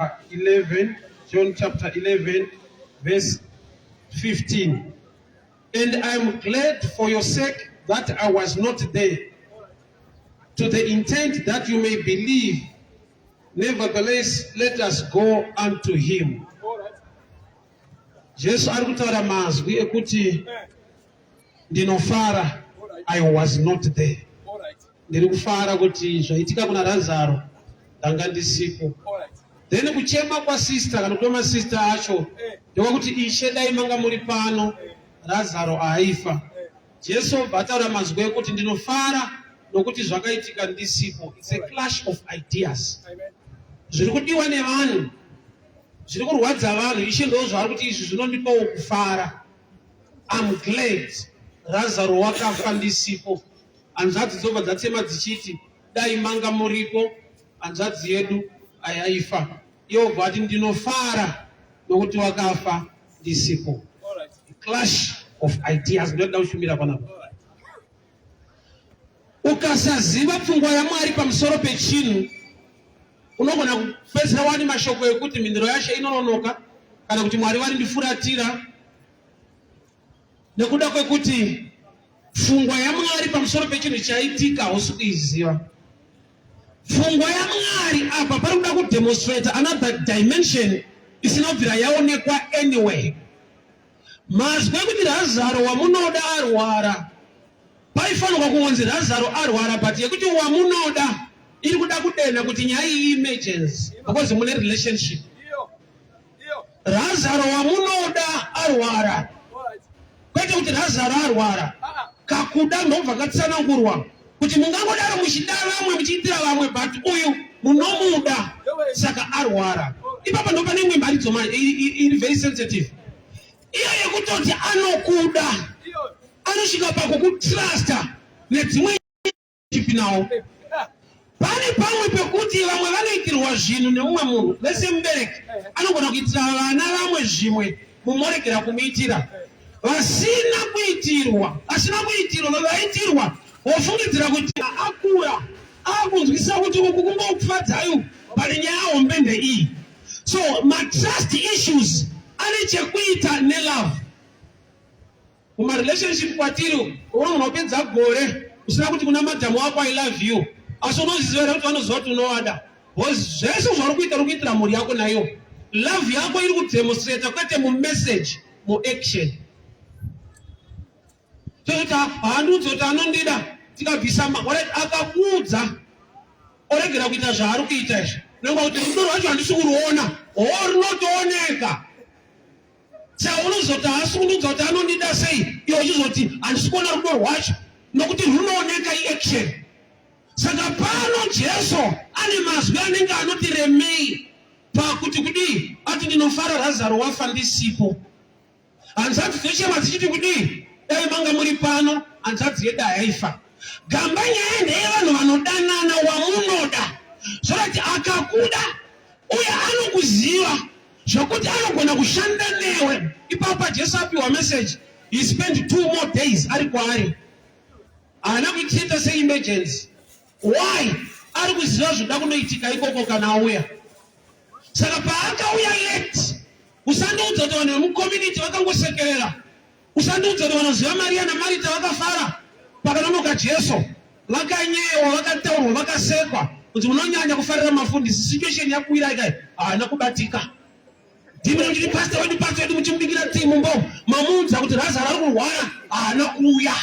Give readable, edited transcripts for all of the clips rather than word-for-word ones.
11, John chapter 11, verse 15. And I am glad for your sake that I was not there, to the intent that you may believe. Nevertheless, let us go unto him. Jesu ari kutaura mazwi ekuti ndinofara I was not there. Ndiri kufara kuti zvaitika kuna Razaro ndanga ndisipo. Then kuchema kwasister kana kuti masista acho ndekwekuti Ishe dai manga muri pano Razaro aifa. Jesu obva ataura mazwi ekuti ndinofara nokuti zvakaitika ndisipo. It's a clash of ideas. Zviri kudiwa nevanhu zviri kurwadza vanhu Ishe ndo zvaari kuti izvi zvinondipawo kufara. I'm glad Razaro wakafa ndisipo. Hanzvadzi dzobva dzachema dzichiti dai manga muripo hanzvadzi yedu ayaifa. Iye obva ati ndinofara nokuti wakafa ndisipo. Clash of ideas ndoda kushumira panapa. Ukasaziva pfungwa yaMwari pamusoro pechinhu unogona kupedzisira wani mashoko ekuti mhinduro yacho inononoka kana kuti Mwari varindifuratira nekuda kwekuti pfungwa yaMwari pamusoro pechinhu chaitika hausi kuiziva. Pfungwa yaMwari apa pari kuda kudemonstrate another dimension isina kubvira yaonekwa anyway. Mazwi ekuti Razaro wamunoda arwara paifanirwa kungonzi Razaro arwara, but yekuti wamunoda iri kuda kudenha kuti nyaya iyi emergency because mune relationship. Razaro wamunoda arwara, kwete kuti Razaro arwara. Kakuda ndobva katsanangurwa kuti mungangodaro muchida vamwe muchiitira vamwe, but uyu munomuda saka arwara. Ipapa ndo pane imwe mharidzo iri very sensitive, iyo yekutoti anokuda anosvika pakukutrusta nedzimwe chipi nawo. Pane pamwe pekuti vamwe vanoitirwa zvinhu neumwe munhu, vese mubereki anogona kuitira vana vamwe zvimwe mumoregera kumuitira vasina kuitirwa, asina kuitirwa vaitirwa wofungidzira kuti akura akunzwisisa kuti uku kungokufadzai pane nyaya hombe ndeiyi. So matrust issues ane chekuita nelove. Kumarelationship kwatiri unogona kupedza gore usina kuti kuna madam wako I love you, asi unoziva here kuti vanoziva kuti unovada? Because zvese zvauri kuita uri kuitira mhuri yako nayo. Love yako iri kudemonstrata kwete mumessage, muaction. Tokuti haandiudzi kuti anondida, tikabvisa akakuudza oregera kuita zvaari kuita izvi, nengwa kuti rudo rwacho handisi kuruona, ho runotooneka. Chaunozoti haasi kundiudza kuti anondida sei, iwe uchizoti handisi kuona rudo rwacho nokuti runooneka iaction. Saka pano Jesu ane mazwi anenge anoti remei pakuti kudii, ati ndinofara Razaro wafa ndisipo. Hanzvadzi dzochema dzichiti kudii, dai manga muri pano hanzvadzi yedu hayaifa. Gamba nyaya ndeyevanhu vanodanana wamunoda zvorati akakuda uye anokuziva zvokuti anogona kushanda newe. Ipapa Jesu apiwa message, he spent 2 more days ari kwaari, haana kuichiita seemergency. Why? Ari kuziva zvoda kunoitika ikoko kana auya. Saka paakauya late, usandiudza kuti vanhu vemucommunity vakangosekerera. Usandiudza kuti vanoziva Maria naMarita vakafara pakanonoka Jesu. Vakanyewa, vakataurwa, vakasekwa kuti munonyanya kufarira mafundisi. Situation yakuwira ikai haana kubatika. Ndimi muchiti pastor wedu, pastor wedu, muchimubikira tii mumba umu, mamuudza kuti Razaro ari kurwara, haana kuuya.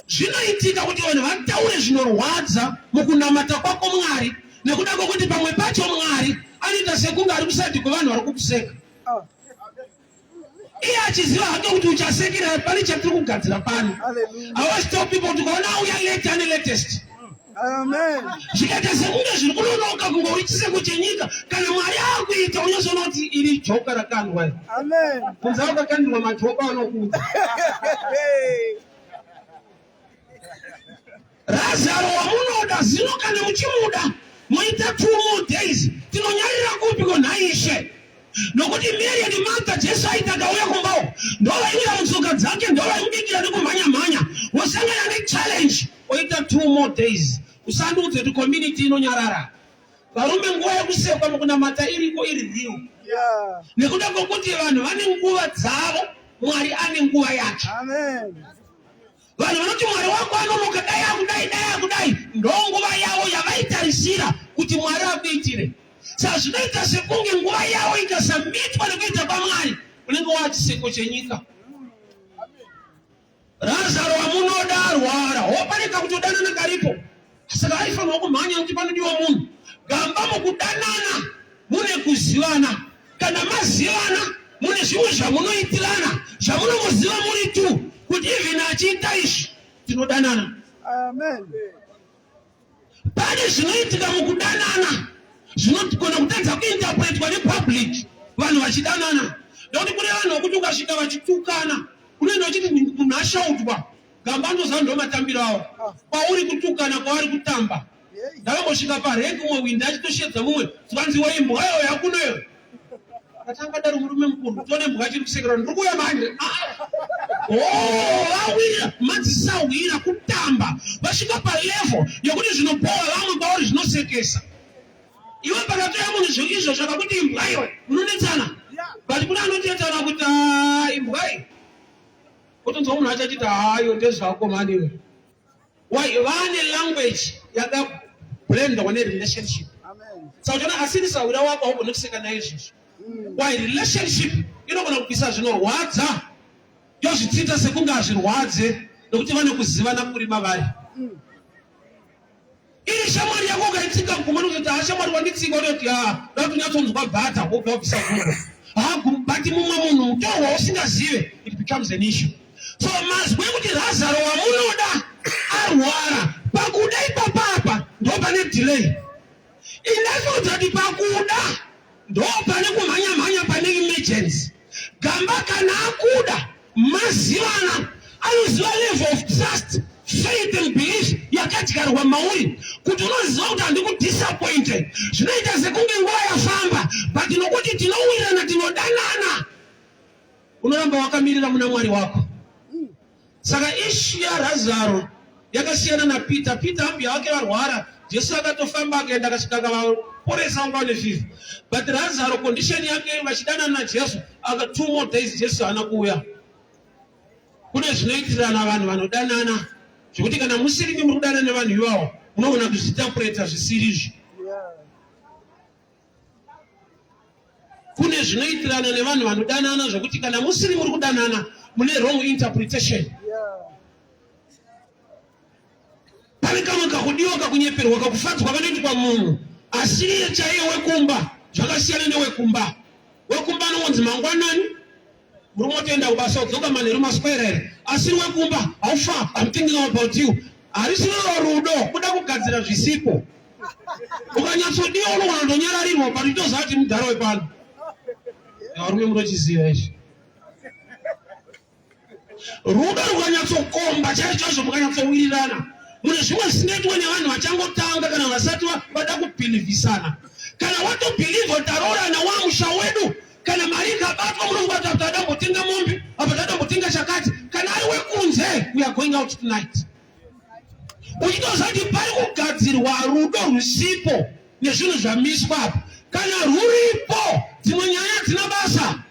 Zvinoitika kuti vanhu vataure zvinorwadza mukunamata kwako Mwari, nekuda kwekuti pamwe pacho Mwari anoita sekunge ari kusaidi kwevanhu vari kukuseka. Iye achiziva hake kuti uchasekera pane chatiri kugadzira pano. I always tell people kuti ukaona auya late ane latest. Amen. Zvikaita sekunge zviri kunonoka kunge uri chiseko chenyika, kana Mwari akuita unozoona kuti iri joka rakandwa. Amen. Kunze wakakandirwa majoka anokuudza. Razaro wamunoda zino kana muchimuda moita 2 more days, tinonyarira kupi ko nhai Ishe? Nokuti Mary and Martha Jesu aiti akauya kumbawo ndovaiwira mutsoka dzake, ndovaimubikira nekumhanya mhanya, wosangana nechallenge oita 2 more days. Usandiudze kuti community inonyarara. Varume, nguva yekusekwa mukunamata iriko, iri real. Nekuda kwokuti vanhu vane nguva dzavo, Mwari ane nguva yake. Vanhu vanoti Mwari wako anonoka, dai akudai, dai akudai, ndo nguva yavo yavaitarisira kuti Mwari akuitire. Saka zvinoita sekunge nguva yavo ikasamitwa nekuita kwaMwari, unenge waachiseko chenyika. Razaro wamunoda arwara, ho pane kakutodanana karipo, saka aifanirwa kumhanya nekuti panodiwa munhu. Gamba mukudanana mune kuzivana, kana mazivana mune zvimwe zvamunoitirana zvamunongoziva muri tu kuti even achiita izvi tinodanana. Amen. Pane zvinoitika mukudanana zvinogona kutadza kuinterpretwa nepublic vanhu vachidanana, nekuti kune vanhu vokuti ukasvika vachitukana unoenda uchiti munhu ashautwa gamba anoziva ndo matambiro awo kwauri kutukana kwavari kutamba. Ndakambosvika parenk umwe windi achitoshedza mumwe zvikanzi waimbwa iyo yakunoyo atanga daro murume mukuru tone mbwa achiri kusekera ndiri kuuya manje. Oh, vawira madzisahwira kutamba vasvika palevel yekuti zvinobowa vamwe kwauri zvinosekesa iwe. Pakatouya munhu izvo zvakakuti imbwa iwe, munonetsana, but kune anototaura kuti ah, imbwa iyi, otonzwa munhu achachiti hayo ndezvako mani iwe. Why? Vane language yakablendwa nerelationship. Saka uchiona asiri sahwira wako haugoni kuseka naye izvozvo. Why? Relationship inogona kubvisa zvinorwadza yozvitsita sekunge hazvirwadze nekuti vane kuzivana kuri mavari. Iri shamwari yako ukaitsika gumbo nokutoti ha shamwari wanditsika, unoti ha da kunyatsonzwa bhata wobva wabvisa gumbo ha but mumwe munhu mutorwa usingazive, it becomes an issue. So mazwi ekuti Razaro wamunoda arwara, pakuda ipapapa ndo pane delay. Indafunza kuti pakuda ndo pane kumhanya mhanya, pane emergency. Gamba kana akuda mazivana, anoziva level of trust, faith and belief yakadyarwa mauri kuti unoziva kuti handikudisappointe. Zvinoita sekunge nguva yafamba, but nokuti tinowirirana, tinodanana, unoramba wakamirira muna Mwari wako. Saka issue yaRazaro yakasiyana naPeter. Peter ambuya vake varwara, Jesu akatofamba akaenda akasvika akavaporesa vanga vane fever, but Razaro condition yake vachidanana naJesu aka 2 more days Jesu haana kuuya. Kune zvinoitirana vanhu vanodanana zvekuti kana musirimi muri kudanana nevanhu ivavo munogona kuzvitapureta zvisirizvo. Kune zvinoitirana nevanhu vanodanana zvekuti kana musiri muri kudanana mune wrong interpretation. Pane kamwe kakudiwa, kakunyeperwa, kakufadzwa kanoitwa munhu asiriye chaiye wekumba zvakasiyana newekumba. Wekumba anongonzi mangwanani murume otoenda kubasa, odzoka manheru, maswera here? Asiri wekumba, "How far? I'm thinking about you." Harisiriro rudo, kuda kugadzira zvisipo. Ukanyatsodiwa unogona kutonyararirwa, but utoziva kuti mudhara wepano. Varume munochiziva izvi. Rudo rukanyatsokomba chaizvo chaizvo, mukanyatsowirirana mune zvimwe zvisingaitwe nevanhu vachangotanga kana vasati vada kubhilivhisana. Kana watobhilivha, taroorana, wamusha wedu, kana mari ikabatwa munongobata kuti adambotenga mombe apa, tadambotenga chakati. Kana ari wekunze, "We are going out tonight," uchitoziva kuti pari kugadzirwa rudo rusipo nezvinhu zvamiswa apa. Kana ruripo, dzimwe nyaya dzina basa.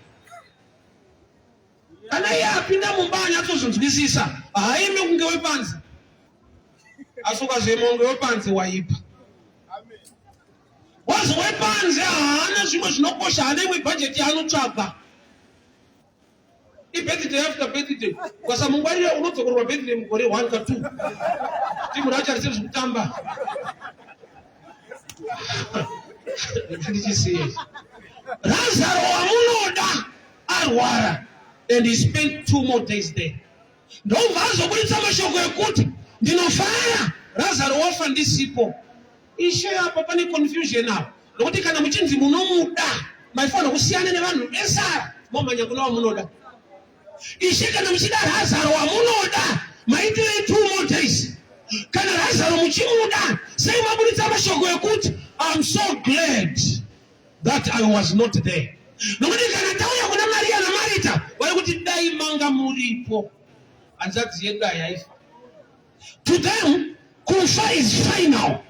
Kana iye apinda mumba anyatsozvinzwisisa, haime kunge wepanze, asi ukazoema kunge wepanze waipa. Wazi wepanze haana zvimwe zvinokosha, haana imwe bhajeti yaanotsvaga. Ibirthday after birthday, ukasamungwarira unodzokorwa birthday mugore 1 ka 2. Timu racho harisiri zvekutamba. Ndichisiye Razaro wamunoda arwara, and he spent 2 more days there. Ndobva azobuditsa mashoko ekuti ndinofara Razaro wafa ndisipo. Ishe, apa pane confusion apa, nokuti kana muchinzi munomuda maifanira kusiyana nevanhu vesara momhanya kuna wamunoda. Ishe, kana muchida Razaro wamunoda, maitirei 2 more days? Kana Razaro muchimuda, sei mabuditsa mashoko ekuti "I'm so glad that I was not there"? Nokuti kana tauya kuna Mariya naMarita, vari kuti dai manga muripo hanzvadzi yedu hayaifa. To them kufa is final.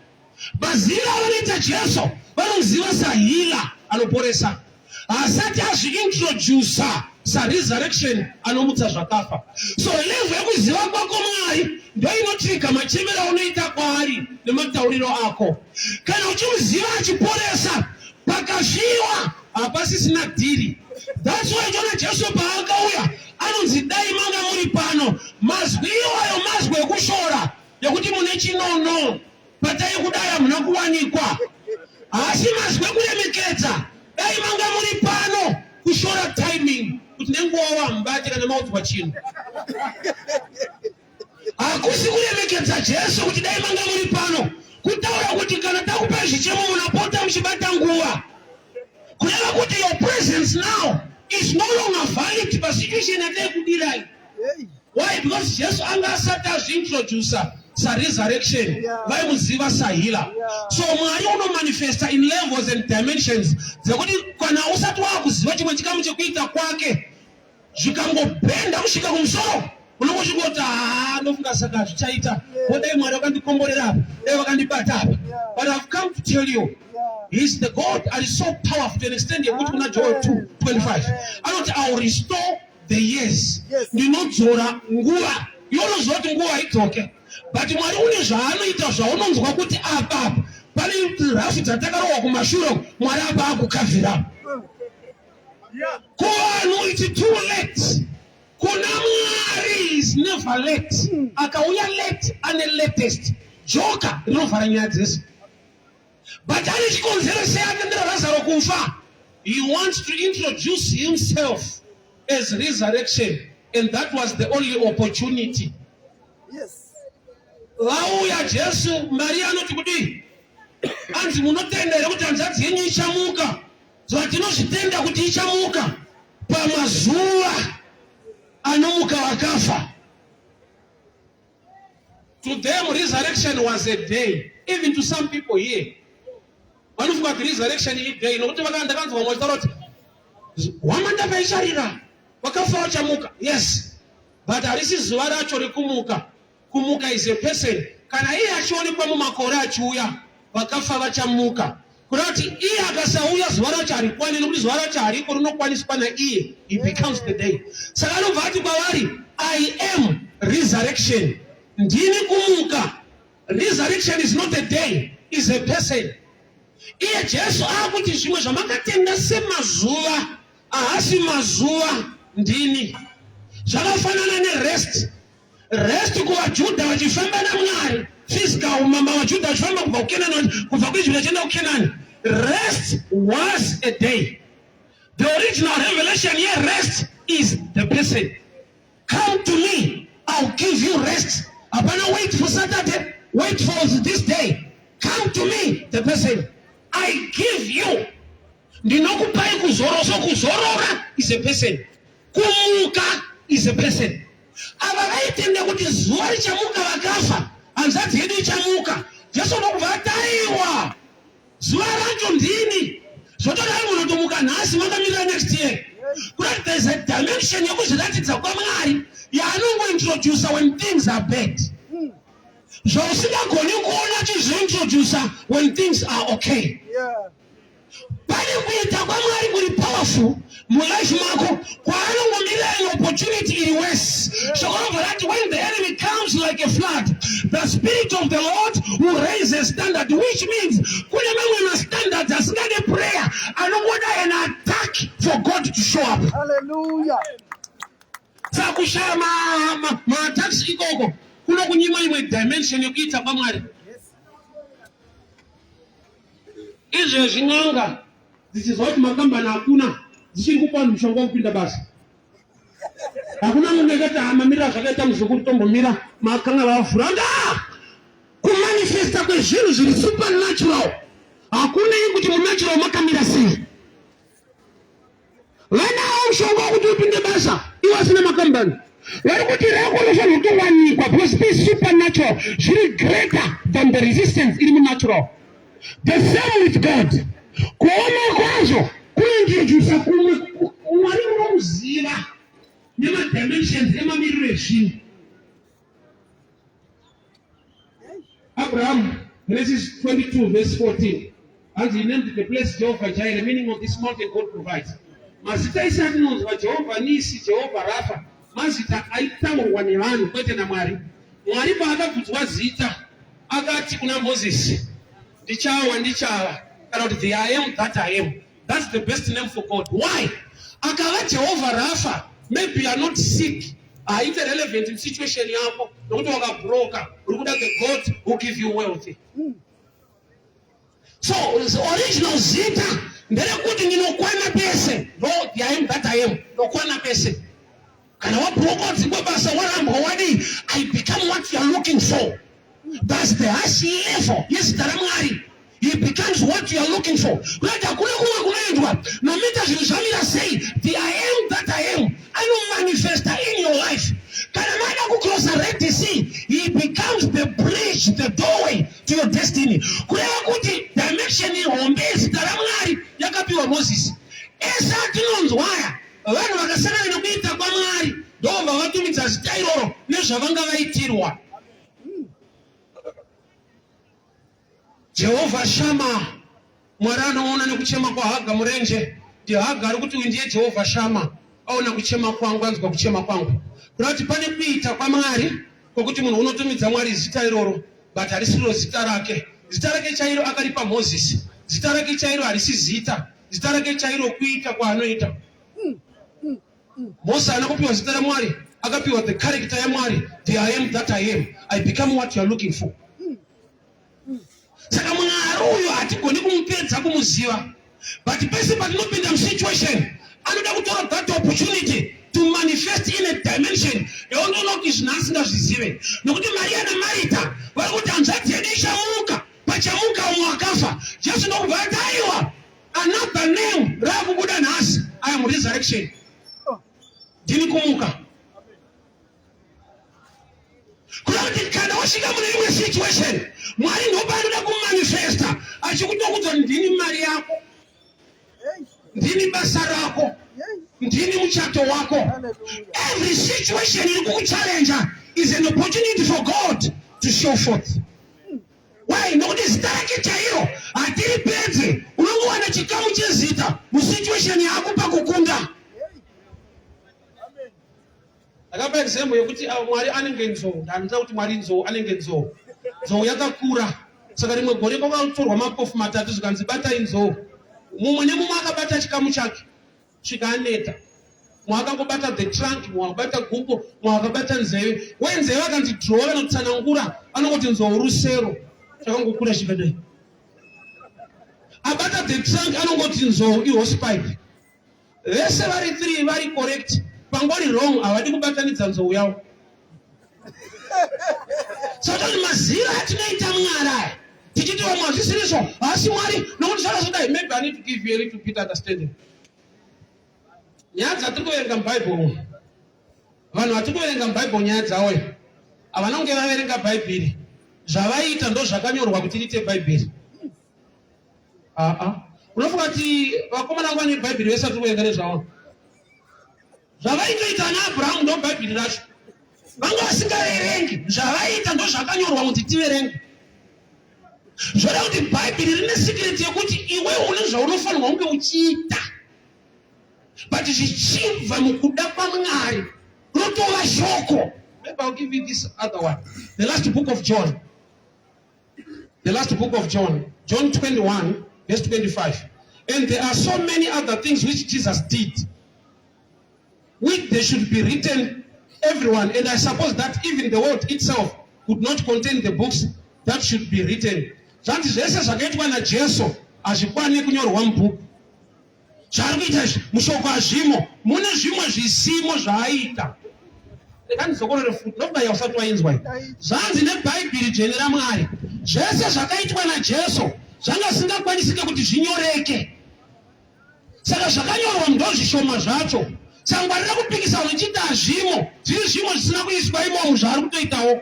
Maziviro avanoita Jesu. Vanomuziva sahealer anoporesa. Haasati azviintroducer saresurrection anomutsa zvakafa. So level yekuziva kwako Mwari ndoinotrigger machemero aunoita kwaari nematauriro ako. Kana uchimuziva achiporesa pakasviwa hapasisina dhiri. That's why uchiona Jesu paakauya anonzi dai manga muri pano. Mazwi iwayo mazwi ekushora yekuti mune chinono. Batai kudai hamuna kuwanikwa. Haasi mazwi ekuremekedza. Dai manga muri pano kushora timing kuti nenguva wamubate kana maudzwa chinhu. Hakusi kuremekedza Jesu kuti dai manga muri pano. Kutaura kuti kana takupai zvichemo munapota muchibata nguva. Kureva kuti your presence now is no longer valid pasituation yataikudirai. Why? Because Jesu anga asati azviintroducer saresurrection vaimuziva sahealer. So Mwari unomanifesta in levels and dimensions dzekuti kana usati wakuziva chimwe chikamu chekuita kwake zvikangobhenda kusvika kumusoro unonge uchingoti haa ndofunga saka hazvichaita kodai Mwari vakandikomborera apa dai vakandibata apa. But I've come to tell you he is the God and is so powerful to an extent yekuti kuna Joel 2:25 anoti I will restore the years. Ndinodzora nguva. Iwe unoziva kuti nguva haidzoke, but Mwari une zvaanoita zvaunonzwa kuti apa apa pane rafu dzatakarohwa kumashure uku, Mwari apa akukavhira. Kuvanhu it's too late. Kuna Mwari is never late. Akauya late ane latest. Joka rinovhara nyaya dzese. But ane chikonzero sei atendera Lazaro kufa? He wants to introduce himself as resurrection and that was the only opportunity. Yes. Vauya Jesu, Maria anoti kudii? Anzi munotenda here kuti hanzvadzi yenyu ichamuka? Zuva tinozvitenda kuti ichamuka pamazuva anomuka vakafa. To them resurrection was a day. Even to some people here. Vanofunga kuti resurrection i day nokuti ndakanzwa vamwe vachitaura kuti hwamanda paicharira vakafa vachamuka. Yes. But harisi zuva racho rekumuka. Kumuka is a person. Kana iye achionekwa mumakore achiuya, vakafa vachamuka. Kureva kuti iye akasauya zuva racho harikwani nokuti zuva racho hariko rinokwaniswa naiye. He becomes the day. Saka anobva ati kwavari, I am resurrection. Ndini kumuka. Resurrection is not a day, is a person. Iye Jesu akuti zvimwe zvamakatenda semazuva ahasi mazuva, ndini. Zvakafanana nerest. Rest kuvaJudha vachifamba naMwari physical umama vaJudha vachifamba kubva kuKenani kubva kuEgypt vachienda kuKenani. Rest was a day. The original revelation here, rest is the person. Come to me, I'll give you rest. Hapana wait for Saturday, wait for this day. Come to me, the person. I give you. Ndinokupai kuzorora. So kuzorora is a person. Kumuka is a person. Ava vaitenda kuti zuva richamuka vakafa, hanzvadzi yedu ichamuka. Jesu ndokubva ataiwa zuva racho ndini. Zvotodai munotomuka nhasi makamirira next year. Kurati there is a dimension yekuzviratidza kwaMwari yaanongointroducer when things are bad. Zvausingagoni kuona achizviintroducer when things are okay. Pane kuita kwaMwari kuri powerful mulife mako kwaanongomirira an opportunity iri worse. Shoko robva rati when the enemy comes like a flood, the spirit of the Lord will raise a standard, which means kune mamwe mastandards asingade prayer anongoda an attack for God to show up. Hallelujah. Saka kushaya maattacks ikoko kunokunyima imwe dimension yekuita kwaMwari. Izvezvi n'anga dzichizwa kuti makambani hakuna, dzichiri kupa vanhu mushonga wekupinda basa. Hakuna munhu akati mamirira zvakaita muzukuru tombomira makanga vavhura. Kumanifesta kwezvinhu zviri supernatural hakunei kuti munatural makamira sei. Vanawo mushonga wekuti upinde basa iwe asina makambani. Vari kuti rako rinofanirwa kutowanikwa because it is supernatural, zviri greater than the resistance iri munatural. The same with God. Kuoma kwazvo kunointrodusa kumwe Mwari unomuziva nemadimensions emamiriro ezvinhu. Abraham, Genesis 22 verse 14. Hanzi he named the place Jehovah Jireh, meaning of this mountain God provides. Mazita ese atinonzwa Jehovah Nisi, Jehovah Rapha, mazita aitaurwa nevanhu kwete naMwari. Mwari paakabvunzwa zita akati kuna Moses, ndichawa ndichava kana kuti the I am that I am. That's the best name for God. Why? Akava Jehovah Rapha, maybe you are not sick. Haite relevant in situation yako nokuti wakabroka uri kuda the God who give you wealth. So the original zita nderekuti ndinokwana pese. No, the I am that I am. Ndokwana pese. Kana wabroka wadzingwa basa warambwa wadii, I become what you are looking for. That's the harsh level yezita raMwari. He becomes what you are looking for. Kuti hakuna kumwe kunoendwa no matter zvinhu zvamira sei, the I am that I am anomanifesta in your life. Kana mada kucrossa Red Sea, he becomes the bridge, the doorway to your destiny. Kureva kuti dimension hombe yezita raMwari yakapiwa Moses. Ese atinonzwaya Vanhu vakasangana nekuita kwaMwari ndobva vatumidza zita iroro nezvavanga vaitirwa. Jehovha Shama, Mwari anoona nekuchema kwaHaga murenje. NdiHaga ari kuti uyu ndiye Jehovha Shama, aona kuchema kwangu, anzwa kuchema kwangu. Kuda kuti pane kuita kwaMwari kwokuti munhu unotumidza Mwari zita iroro, but harisiro zita rake. Zita rake chairo akaripa Mozisi. Zita rake chairo harisi zita. Zita rake chairo kuita kwaanoita. Mose haana kupiwa zita raMwari, akapiwa the character yaMwari, the I am that I am. I become what you are looking for. Saka Mwari uyu hatigoni kumupedza kumuziva, but pese patinopinda musituation anoda kutora that opportunity to manifest in a dimension yaunoona kuti zvinhu asingazvizive, nokuti Maria naMarita vari kuti hanzvadzi yedu ichamuka pachamuka umwe akafa. Jesu ndokubva ati aiwa, another name rakubuda nhasi, I am resurrection, ndini kumuka. Kuda kuti kana wasvika mune imwe situation, Mwari ndopaanoda kumanifesta achikutokudza kuti ndini mari yako, ndini basa rako, ndini muchato wako. Every situation iri kukuchallenja is an opportunity for God to show forth. Why? Nokuti zita rake chairo hatiripedze. Unongowana chikamu chezita musituation yaakupa kukunda. Ndakapa example yekuti ah, Mwari anenge nzou. Ndanoita kuti Mwari nzou anenge nzou. Nzou yakakura. Saka rimwe gore kwakatorwa mapofu matatu zvikanzi batai nzou. Mumwe nemumwe akabata chikamu chake. Svika aneta. Mumwe akangobata the trunk, mumwe akabata gumbo, mumwe akabata nzeve. Wenzeve akanzi draw vanotsanangura anongoti nzou rusero. Chakangokura chikadai. Abata the trunk anongoti nzou ihosepipe. Vese vari 3 vari correct, pangori wrong havadi kubatanidza nzou yavo. Saka mazira atinoita Mwari aya tichiti vamwe hazvisirizvo haasi Mwari nokuti zvakazodai. Maybe I need to give you a little bit understanding. Nyaya dzatiri kuverenga muBhaibheri umu, vanhu vatiri kuverenga muBhaibheri nyaya dzavo havana kunge vaverenga Bhaibheri, zvavaiita ndozvakanyorwa kuti riite Bhaibheri. Aa, unofunga kuti vakomana vangu vane Bhaibheri vese vatiri kuverenga nezvavo zvavaitoita ana Abrahamu ndo Bhaibheri racho vanga vasingaverengi zvavaiita ndo zvakanyorwa kuti tiverenge. Zvoda kuti Bhaibheri rine secret yekuti iwe une zvaunofanirwa kunge uchiita, but zvichibva mukuda kwaMwari rotova shoko. Maybe I'll give you this other one, the last book of John. The last book of John, John 21, verse 25. And there are so many other things which Jesus did, which they should be written everyone. And I suppose that even the world itself could not contain the books that should be written. Zvanzi zvese zvakaitwa naJesu hazvikwani kunyorwa mubhuku. Zvaari kuita izvi mushoko hazvimo, mune zvimwe zvisimo zvaaita. Rega ndizokorore futi nokuda yausati wainzwa iyi. Zvanzi neBhaibheri dzvene raMwari, zvese zvakaitwa naJesu zvanga zvisingakwanisike kuti zvinyoreke. Saka zvakanyorwa ndozvishoma zvacho. Sangwarira kupikisa uchiti hazvimo, zviri zvimwe zvisina kuiswa imomo zvaari kutoitawo.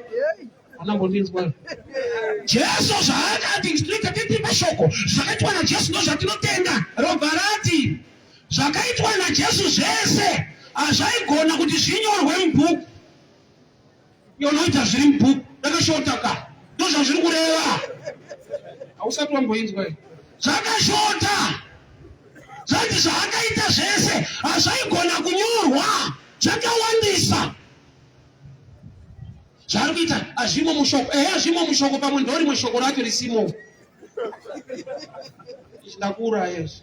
Anambondinzwa. Jesu zvaakati tinoita tiri pashoko zvakaitwa naJesu ndozvatinotenda. Robva rati zvakaitwa naJesu zvese hazvaigona kuti zvinyorwe mubhuku. Iwe unoita zviri mubhuku rakashota ka ndozvazviri kureva. Hausati wamboinzwa. Zvakashota. Zvanzi zvaakaita zvese hazvaigona kunyorwa, zvakawandisa. Zvaari kuita hazvimo mushoko. Ehe, hazvimo mushoko, pamwe ndorimwe shoko racho risimo. Ndakuuraya izvi.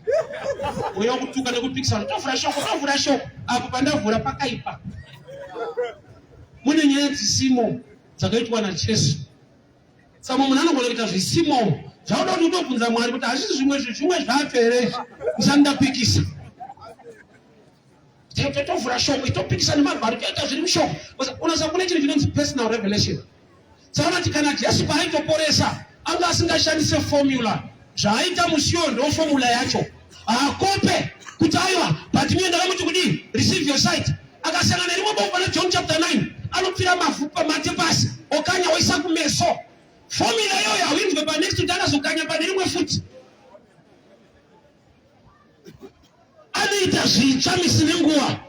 Mweya wekutuka nekupikisana, tovhura shoko, tovhura shoko. Apo pandavhura pakaipa. Mune nyaya dzisimo dzakaitwa naJesu. Saka munhu anogona kuita zvisimo zvauda kuti utobvunza Mwari kuti hazvisi zvimwe zvimwe zvacho here izvi ndisati ndapikisa. Totovhura shoko topikisa nemagwaro toita zviri mushoko. Unoziva kune chinhu chinonzi personal revelation. Saka unoti kana Jesu paaitoporesa anga asingashandise formula zvaaita musi iyoyo ndo formula yacho. Haakope kuti aiwa but mie ndakamuti kudii receive your sight. Akasangana nerimwe bofu pana John chapter 9 anopfira mavhu pamate pasi okanya oisa kumeso. Formula iyoyo hauinzwe panext kuti akazokanya pane rimwe futi. Anoita zvitsva misi nenguva.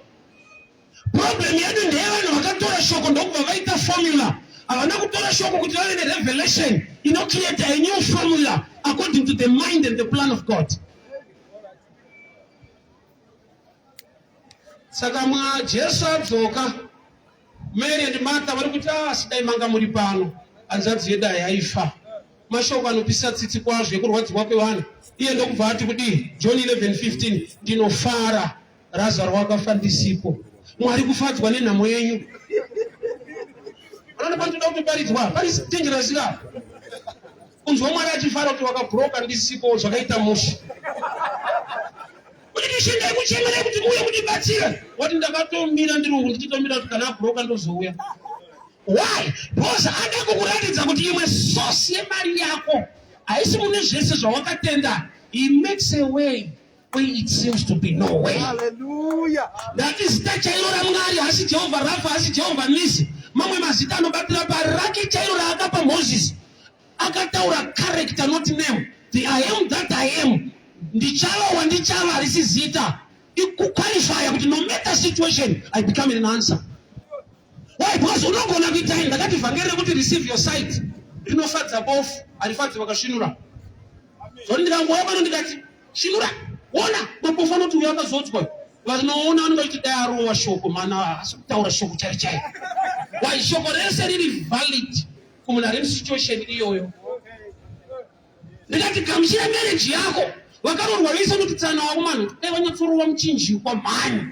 Problem yedu ndeyevanhu vakatora shoko ndokubva vaita formula. Havana kutora shoko kuti vave nerevelation inocreate a new formula according to the mind and the plan of God. Saka mwa Jesu adzoka, Mary and Martha vari kuti ah, asi dai manga muri pano, hanzvadzi yedu yaifa. Mashoko anopisa tsitsi kwazvo ekurwadziwa kwevanhu. Iye ndokubva ati kudii? John 11:15 ndinofara Razaro wakafa ndisipo. Mwari kufadzwa nenhamo yenyu. Unoona panotoda kutoparidzwa, pari dangerous ka. Kunzwa Mwari achifara kuti wakabroka ndisipo zvakaita mushe. Kuti ndishingai kuchemerei kuti muuye kundibatsira. Wati ndakatomira ndiri uku ndichitomira kuti kana abroka ndozouya. Why? Because ada kukuratidza kuti imwe source yemari yako haisi mune zvese zvawakatenda. He makes a way where it seems to be no way. Hallelujah. Ndati zita chairo raMwari hasi Jehovha Rafa, hasi Jehovha Nisi. Mamwe mazita anobatira parake chairo raakapa Moses. Akataura character not name. The I am that I am. Ndichava wandichava harisi zita. Ikuqualifya kuti no matter situation I become an answer. Why? Because unogona kuita ini ndakati vhangeri rekuti receive your sight rinofadza bofu harifadzi vakasvinura. Zvoti ndikangouya pano ndikati svinura ona mapofu anoti uyo akazodzwa vanoona vanenge vachiti dai arowa shoko mana haasi kutaura shoko chai chai. Why? Shoko rese riri valid kumunhu ari musituation iyoyo. Ndikati gamuchira marriage yako. Vakaroorwa vese unoti tsana wako mani dai vanyatsorowa muchinjikwa mhani.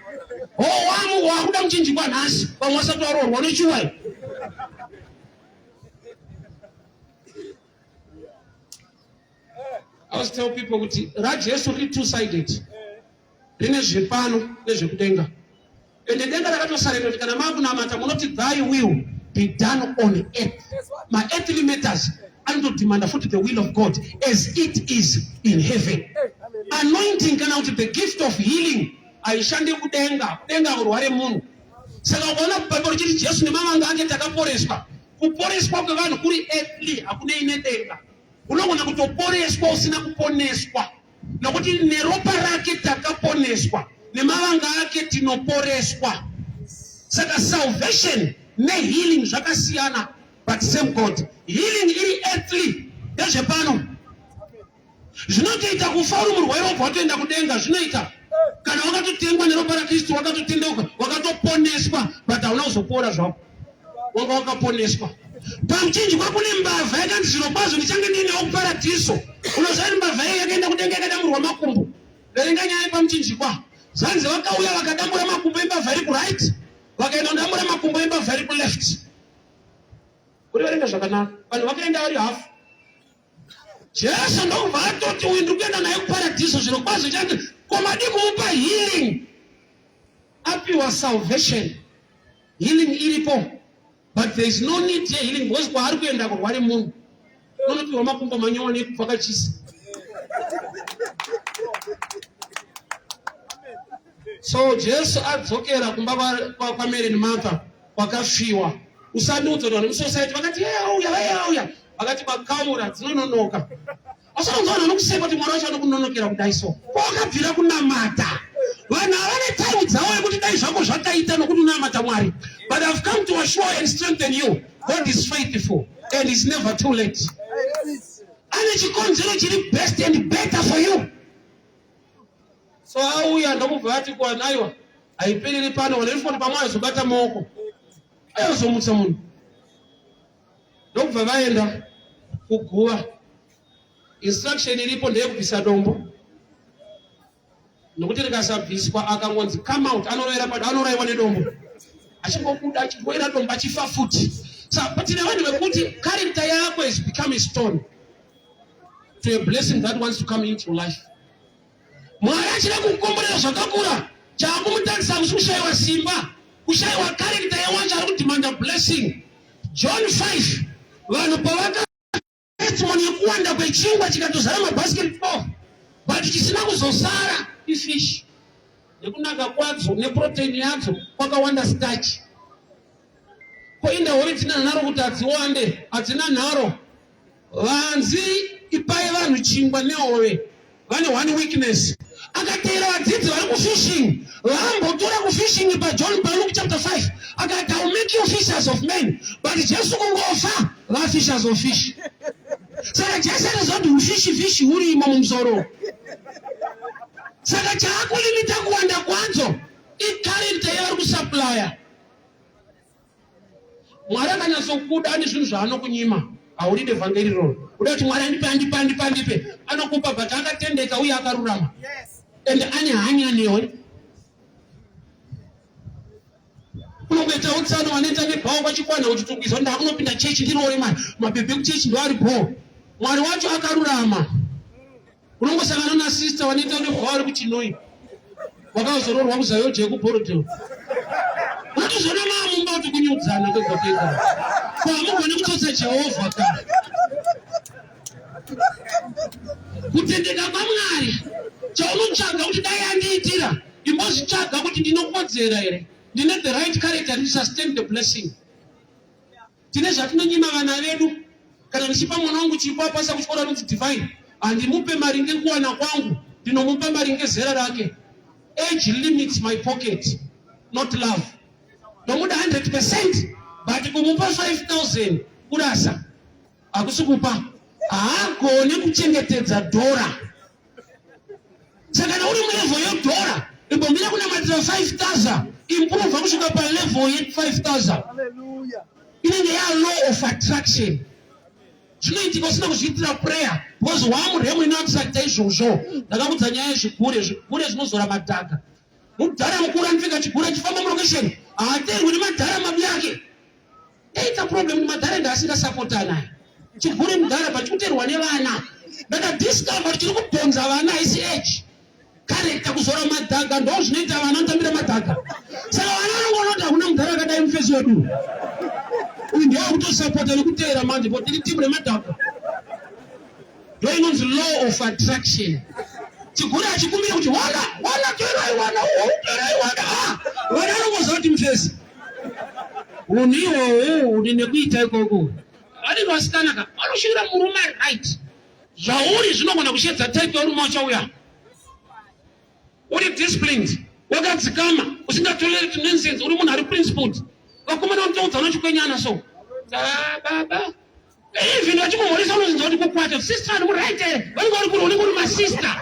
Oh wamu wakuda muchinjikwa nhasi vamwe vasati varoorwa unechiwai. I always tell people kuti raJesu riri two sided. Rine zvepano nezvekudenga. Ende denga rakatosarenda kuti kana makunamata munoti thy will be done on earth. Ma earthly matters anotodemanda futi the will of God as it is in heaven. Anointing kana kuti the gift of healing haishandi kudenga, kudenga kurware munhu. Saka ukaona Bhaibheri richiti Jesu nemavanga ake takaporeswa. Kuporeswa kwevanhu kuri earthly hakunei nedenga. Unogona kutoporeswa usina kuponeswa. Nokuti neropa rake takaponeswa, nemavanga ake tinoporeswa. Saka salvation nehealing zvakasiyana, but same God. Healing iri earthly, ndezvepano. Zvinotoita kufa uri murwere wobva watoenda kudenga, zvinoita kana wakatotengwa neropa raKristu, wakatotendeuka, wakatoponeswa, but hauna kuzopora zvako, wanga wakaponeswa. Pamuchinjikwa kune mbavha yakanzi zvirokwazvo ndichange ndiinewo kuparadhiso. Unoziva kuti mbavha iyo yakaenda kudenga yakadamburwa makumbo. Verenga nyaya yepamuchinjikwa. Zvanzi vakauya vakadambura makumbo embavha iri kuright, vakaenda kudambura makumbo embavha iri kuleft. Uri verenga zvakanaka. Vanhu vakaenda vari hafu. Jesu ndokubva atoti uyu ndiri kuenda naye kuparadhiso zvirokwazvo change ko madii kumupa healing apiwa salvation healing iripo but there is no need yehealing because kwaari kuenda kurware munhu unopiwa makumbo manyowani ekubva kachisi so jesu adzokera kumba kwamary nemartha kwakafiwa usandiudza kuti vanhu musociety vakati yauya vayauya vakati makaura dzinononoka Asi unonzwa vanhu vanokuseka kuti Mwari wacho anokunonokera kudai so. Kwawakabvira kunamata. Vanhu havane time dzavo yekuti dai zvako zvakaita nokuti unamata Mwari. But I've come to assure and strengthen you. God is faithful and it's never too late. Ane chikonzero chiri best and better for you. So auya ndokubva ati kuvanhu, aiwa, haipereri pano, vanhu vefoni pamwe aizobata maoko aizomutsa munhu. Ndokubva vaenda kuguva. Instruction iripo ndeyekubvisa dombo, nokuti rikasabviswa akangonzi come out anorovera pado, anourayiwa nedombo, achingobuda achirovera dombo achifa futi. Saka tine vanhu vekuti character yako is become a stone to a blessing that wants to come into your life. Mwari achida kukukomborera zvakakura, chaakumutadzisa kusi kushayiwa simba, kushayiwa character yewacho ari kudemanda blessing. John 5, vanhu pavaka testimony yekuwanda kwechingwa chikatozara mabasket 12, but chisina kuzosara ifish, nekunaka kwadzo neprotein yadzo kwakawanda starch. Ko inda hove dzina nharo kuti hadziwande? Hadzina nharo. Vanzi ipai vanhu chingwa nehove, vane one weakness. Akateera vadzidzi vari kufishing, vaambotora kufishing paJohn, paLuke chapter 5, akati, "I will make you fishers of men." But Jesu kungofa, vafishers of fish. Saka Jesu anoziva kuti ufishi fishi hurimo mumusoro. Saka chaakulimita kuwanda kwadzo icharacter yevari kusupplya. Mwari akanyatsokuda, ane zvinhu zvaanokunyima. Hauride vhangeri iroro, uda kuti Mwari andipe, andipe, andipe, andipe. Anokupa, but akatendeka uye akarurama and ane hanya newe. Unongoita utsano, vanoita nebhawa kwachikwana uchitungwiza, ndakunopinda chechi ndiroore mari, mabhebhe kuchechi ndoari bho. Mwari wacho akarurama. Unongosangana nasista vanoita nebhawa vari kuChinoi, wakazororwa kuZAOGA kuBorrowdale, unotozona maamumba kuti kunyudzana kwega kwega. Ko hamugoni kutsotsa Jehovha ka. Kutendeka kwaMwari, chaunotsvaga kuti dai andiitira, imbozvitsvaga kuti ndinokodzera here, ndine the right character to sustain the blessing. Tine zvatinonyima vana vedu. Kana ndichipa mwana wangu chipo, apasa kuchikoro, anonzi Divine, handimupe maringe kuwana kwangu, ndinomupa maringe zera rake. Age limits my pocket, not love. Ndomuda 100%, but kumupa 5000 kurasa, hakusi kupa. Haagone kuchengetedza dhora. Saka kana uri mulevel yedhora, imbomira kunamatira 5000, improve kusvika palevel ye5000. Hallelujah. Inenge ya law of attraction. Zvinoitika usina kuzviitira prayer, because wamuremu inoattracta izvozvo. Ndakakudza nyaya yezvigure. Zvigure zvinozora madhaga. Mudhara mukuru anopfeka chigure achifamba mulocation, haateerwi nemadhara mabi ake. Ndaita problem madhara ndaasingasapotana. Chigure mudhara pachikuteerwa nevana. Ndakadiscover chiri kudhonza vana haisi age, character. Kuzora madhaga ndo zvinoita vana vanotambira madhaga. Saka vana vanongonoti hakuna mudhara akadai mufesi wedu uyu, ndewakutosapota nekuteera manje po tiri timu remadhaga. Ndo inonzi law of attraction. Chigure achikumbira kuti wana wana, torai wana, torai wana. Ah, vana vanongoziva kuti mufesi unhu ihwohwo uni nekuita ikoko. Vanenge vasikana ka vanoshuvira murume right. Zvauri zvinogona kushedza type yerume wachauya. Uri disciplined, wakadzikama, usingatolerate nonsense, uri munhu ari principled, vakomana vanotoudza vanochikwenyana. So ah, baba, even vachikumhoresa unozinza kuti kukwata sister ani muright here, vanenge vari kuri, unenge uri masista.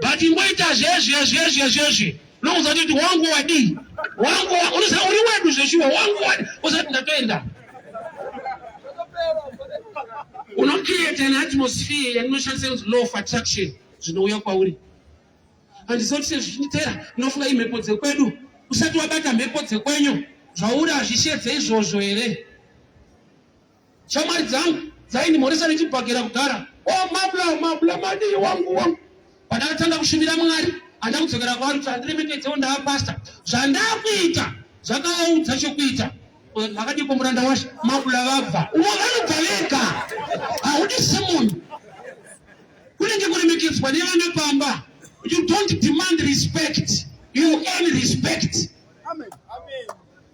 But ingoita zvezvi zvezvi zvezvi, unokuza kuti wangu wadii, wangu unoziva uri wedu zveshuwa, wangu wadii, usati ndatoenda. Unocreate an atmosphere yandinoshandisa inonzi law of attraction. Zvinouya kwauri. Handisoti sezvichinditera, ndinofunga imhepo dzekwedu. Usati wabata mhepo dzekwenyu, zvauri hazvishedze izvozvo here? Shamwari dzangu dzaindimhoresa nechibhakera kudhara, "O oh, mabla, mabla, madii wangu, wangu." Pandakatanga kushumira Mwari, handa kudzokera kwavari kuti handiremekedzewo, ndaapasta. Zvandakuita zvakavaudza chokuita. Makadiko muranda washe, mabula vabva umo, vanobva vega. Haudi semunhu kunenge kuremekedzwa nevana pamba. You don't demand respect, you earn respect. Amen.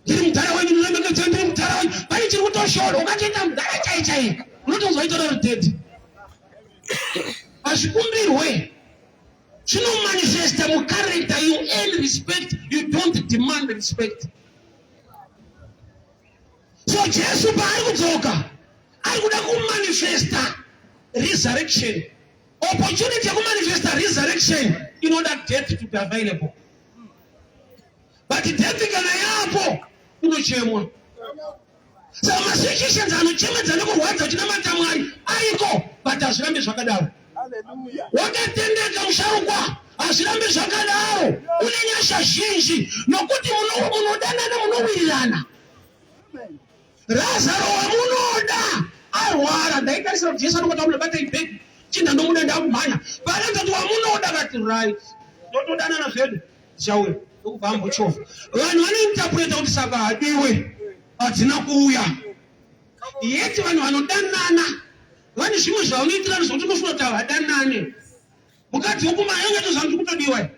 Ndiri mudhara wenyu, ndinoremekedzwa, ndiri mudhara wenyu. Pane chiri kutoshora, ukatoita mudhara chai chai, unotonzwa itora rudhedhi. Hazvikumbirwe, zvinomanifesta mucharacter. You earn respect, you don't demand respect. So Jesu paari kudzoka, Ari kuda kumanifesta resurrection. Opportunity yekumanifesta resurrection inoda death to be available. But death kana yapo unochemwa. Saka masituations anochemedza nekurwadza uchinamata Mwari ariko, but hazvirambi zvakadaro. Wakatendeka musharukwa, hazvirambi zvakadaro. Une nyasha zhinji nokuti munodanana, munowirirana. Razaro wamunoda arwara. Ndaitarisira kuti Jesu anongoti amunobata ibhegi chinda ndomuda ndakumhanya. Vanototi wamunoda vati right, ndotodanana zvedu tichauya ndokubva ambochova. Vanhu vanointerpreta kuti saka hadiwe hadzina kuuya. Yeti vanhu vanodanana vane zvimwe zvavanoitirana zvokuti unofunga kuti havadanane. Mukadzi wekumaya ungatozva kuti kutodiwa.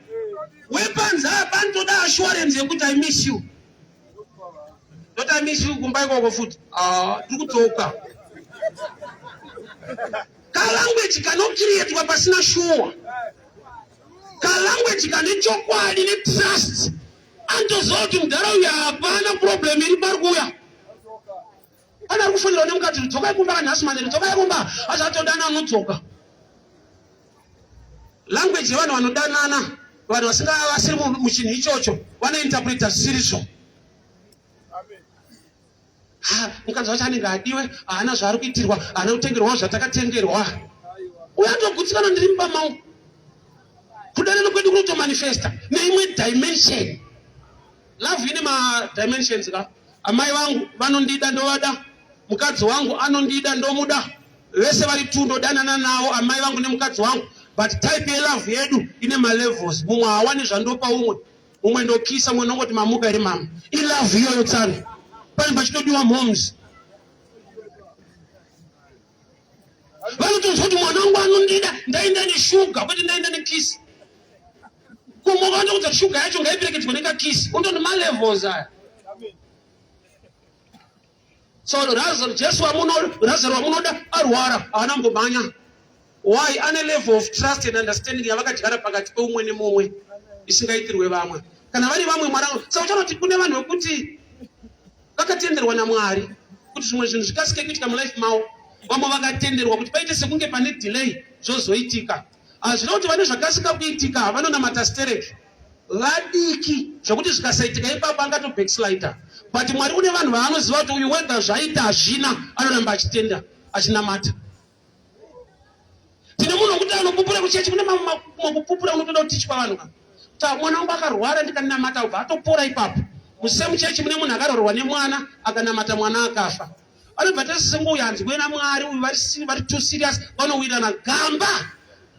Wepanze apa anotoda assurance yekuti I miss you. Not I miss you kumba ikoko futi. Ah, tiri kudzoka. Kalanguage kanocreatwa pasina shuwa. Kalanguage kane chokwadi netrust. Anotoziva kuti mudhara uyu hapana problem iri pari kuuya. Ana ari kufonera nemukadzi dzokai kumba nhasi manheru dzokai kumba asi atodana anodzoka. Language yevanhu vanodanana vanhu vasinga vasiri muchinhu ichocho vanointerpreta zvisirizvo. Ha, mukadzi wacho anenge adiwe haana zvaari kuitirwa haana kutengerwawo zvatakatengerwa. Uyo atogutsikana ndiri mumba mangu. Kudanana kwedu kunotomanifesta neimwe dimension. Love ine ma dimensions ka. Amai vangu vanondida ndovada, mukadzi wangu anondida ndomuda. Vese vari two ndodanana navo amai vangu nemukadzi wangu, but type yelove yedu ine ma levels. Mumwe haawani zvandopa umwe, mumwe ndokisa, mumwe ndongoti mamuka here mama. Ilove iyoyo tsano. Pane pachitodiwa moms. Vanotonzwa kuti mwana wangu anondida, ndaenda neshuga kwete ndaenda nekisi. Kumwe vanotokuudza shuga yacho ngaiperekedzwe nekakisi. Unototi malevels aya. So Lazarus, Jesu wamuno, Lazarus wamunoda arwara, haana kumbomhanya. Why? Ane level of trust and understanding yavakadyara pakati peumwe nemumwe isingaitirwe vamwe. Kana vari vamwe Mwari ano. Saka uchaona kuti kune vanhu vekuti vakatenderwa naMwari kuti zvimwe zvinhu zvikasike kuitika mulife mavo. Vamwe vakatenderwa kuti paite sekunge pane delay zvozoitika. Hazvina kuti vane zvakasika kuitika vanonamata stereki vadiki zvekuti zvikasaitika ipapo angato backslider but Mwari kune vanhu vaanoziva kuti uyu wega zvaita hazvina anoramba achitenda achinamata. Tine munhu wekuti anopupura kuchechi kune mamwe kupupura unotoda kutichwa vanhu ka ta mwana wangu akarwara ndikanamata ubva atopora ipapo. Musame chechi mune munhu akarorwa nemwana akanamata mwana akafa. Anobva tasengo uyu hanzi kuena Mwari uyu vari too serious vanowirirana gamba.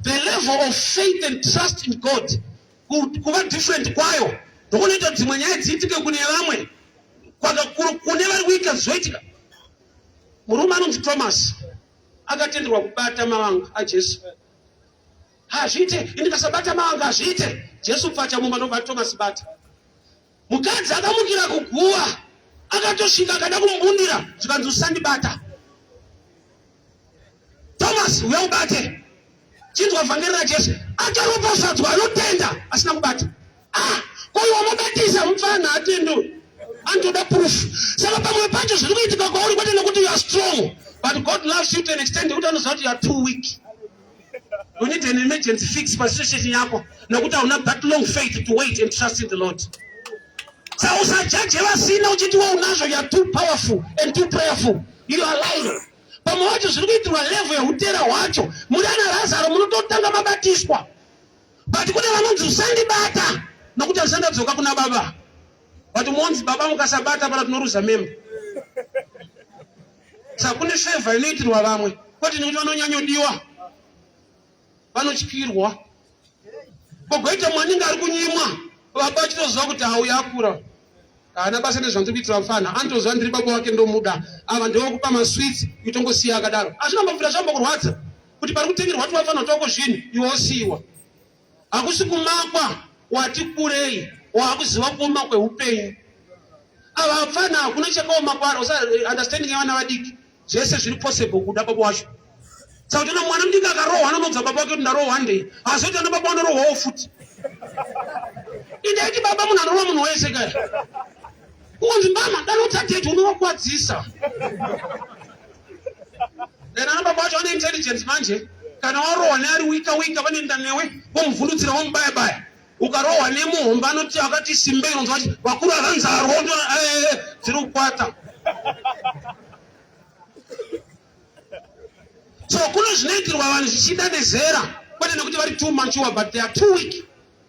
The level of faith and trust in God kuva different kwayo ndokunoita dzimwe nyaya dziitike kune vamwe kune vari kuita zvoitika. Murume anonzi Thomas akatenderwa kubata mavanga aJesu. Hazviite, ini ndikasabata mavanga hazviite. Jesu pfacha mumba ndobva Thomas bata. Mukadzi akamukira kuguva akatosvika akada kumumbundira zvikanzi usandibata. Thomas uya ubate. Chinzwa vhangeri raJesu. Acharopafadzwa anotenda asina kubata. Ah, ko iwe wamubatisa mupfana atende anotoda proof. Saka pamwe pacho zviri kuitika kwauri kwete nekuti you are strong but God loves you to an extent yekuti anoziva kuti you are too weak. You need an emergency fix pasituation yako nekuti hauna that long faith to wait and trust in the Lord. Saka usajaje vasina uchiti we unazvo, you are too powerful and too prayerful. You are lying. Pamwe wacho zviri kuitirwa level yeutera hwacho. Muri ana Lazaro munototanga mabatiswa. But kune vanonzi usandibata nokuti handisandadzoka kuna baba. But monzi baba mukasabata pana tinoruza memba. Saka kune favor inoitirwa vamwe kwete nekuti vanonyanyodiwa vanotyirwa. Kogoita mwanenge ari kunyimwa baba achitoziva kuti auya akura haana basa nezvandiri kuitira mfana anotoziva ndiri baba wake ndomuda ava ndevokupa masweets kutongosiya akadaro hazvina mbobvira zvambokurwadza kuti pari kutengerwa twafana twako zvinhu iwe wosiyiwa hakusi kumakwa wati kurei waakuziva kuoma kweupenyu ava vapfana hakuna chakaoma kwaro understanding yevana vadiki zvese zviri possible kuda baba wacho saka tona mwana mudiki akarohwa anonoudza baba wake kuti ndarohwa ndei hazoiti ana baba vanorohwawo futi indaiti baba munhu anorova munhu wese kaya ungonzi mbama danoudza date unovakwadzisa. Then ana baba vacho vane intelligence manje. Kana warohwa neari wika wika vanoenda newe vomuvhundutsira vomubaya baya. Ukarohwa nemuhombe anoti akati simbei unonzwa vati vakuru havanzarwo eh, eh, dziri kukwata. So kune zvinoitirwa vanhu zvichida nezera kwete nekuti vari too mature but they are too weak.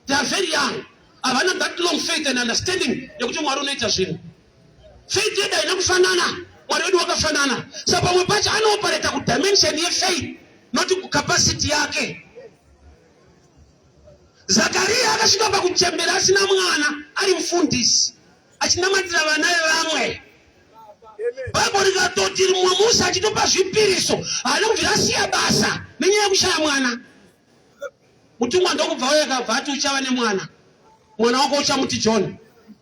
They are very young. Havana that long faith and understanding yekuti Mwari unoita zvinhu. Faith yedu haina kufanana, Mwari wedu wakafanana. Saka pamwe pacho anooperata kudimension yefaith not kucapacity yake. Zakaria akasvika pakuchembera asina mwana ari mufundisi achinamatira vana vevamwe. Bible rikatoti rimwe musi achitopa zvipiriso haana kubvira asiya basa nenyaya yekushaya mwana. Mutumwa ndokubva uye akabva ati uchava nemwana, mwana wako uchamuti John.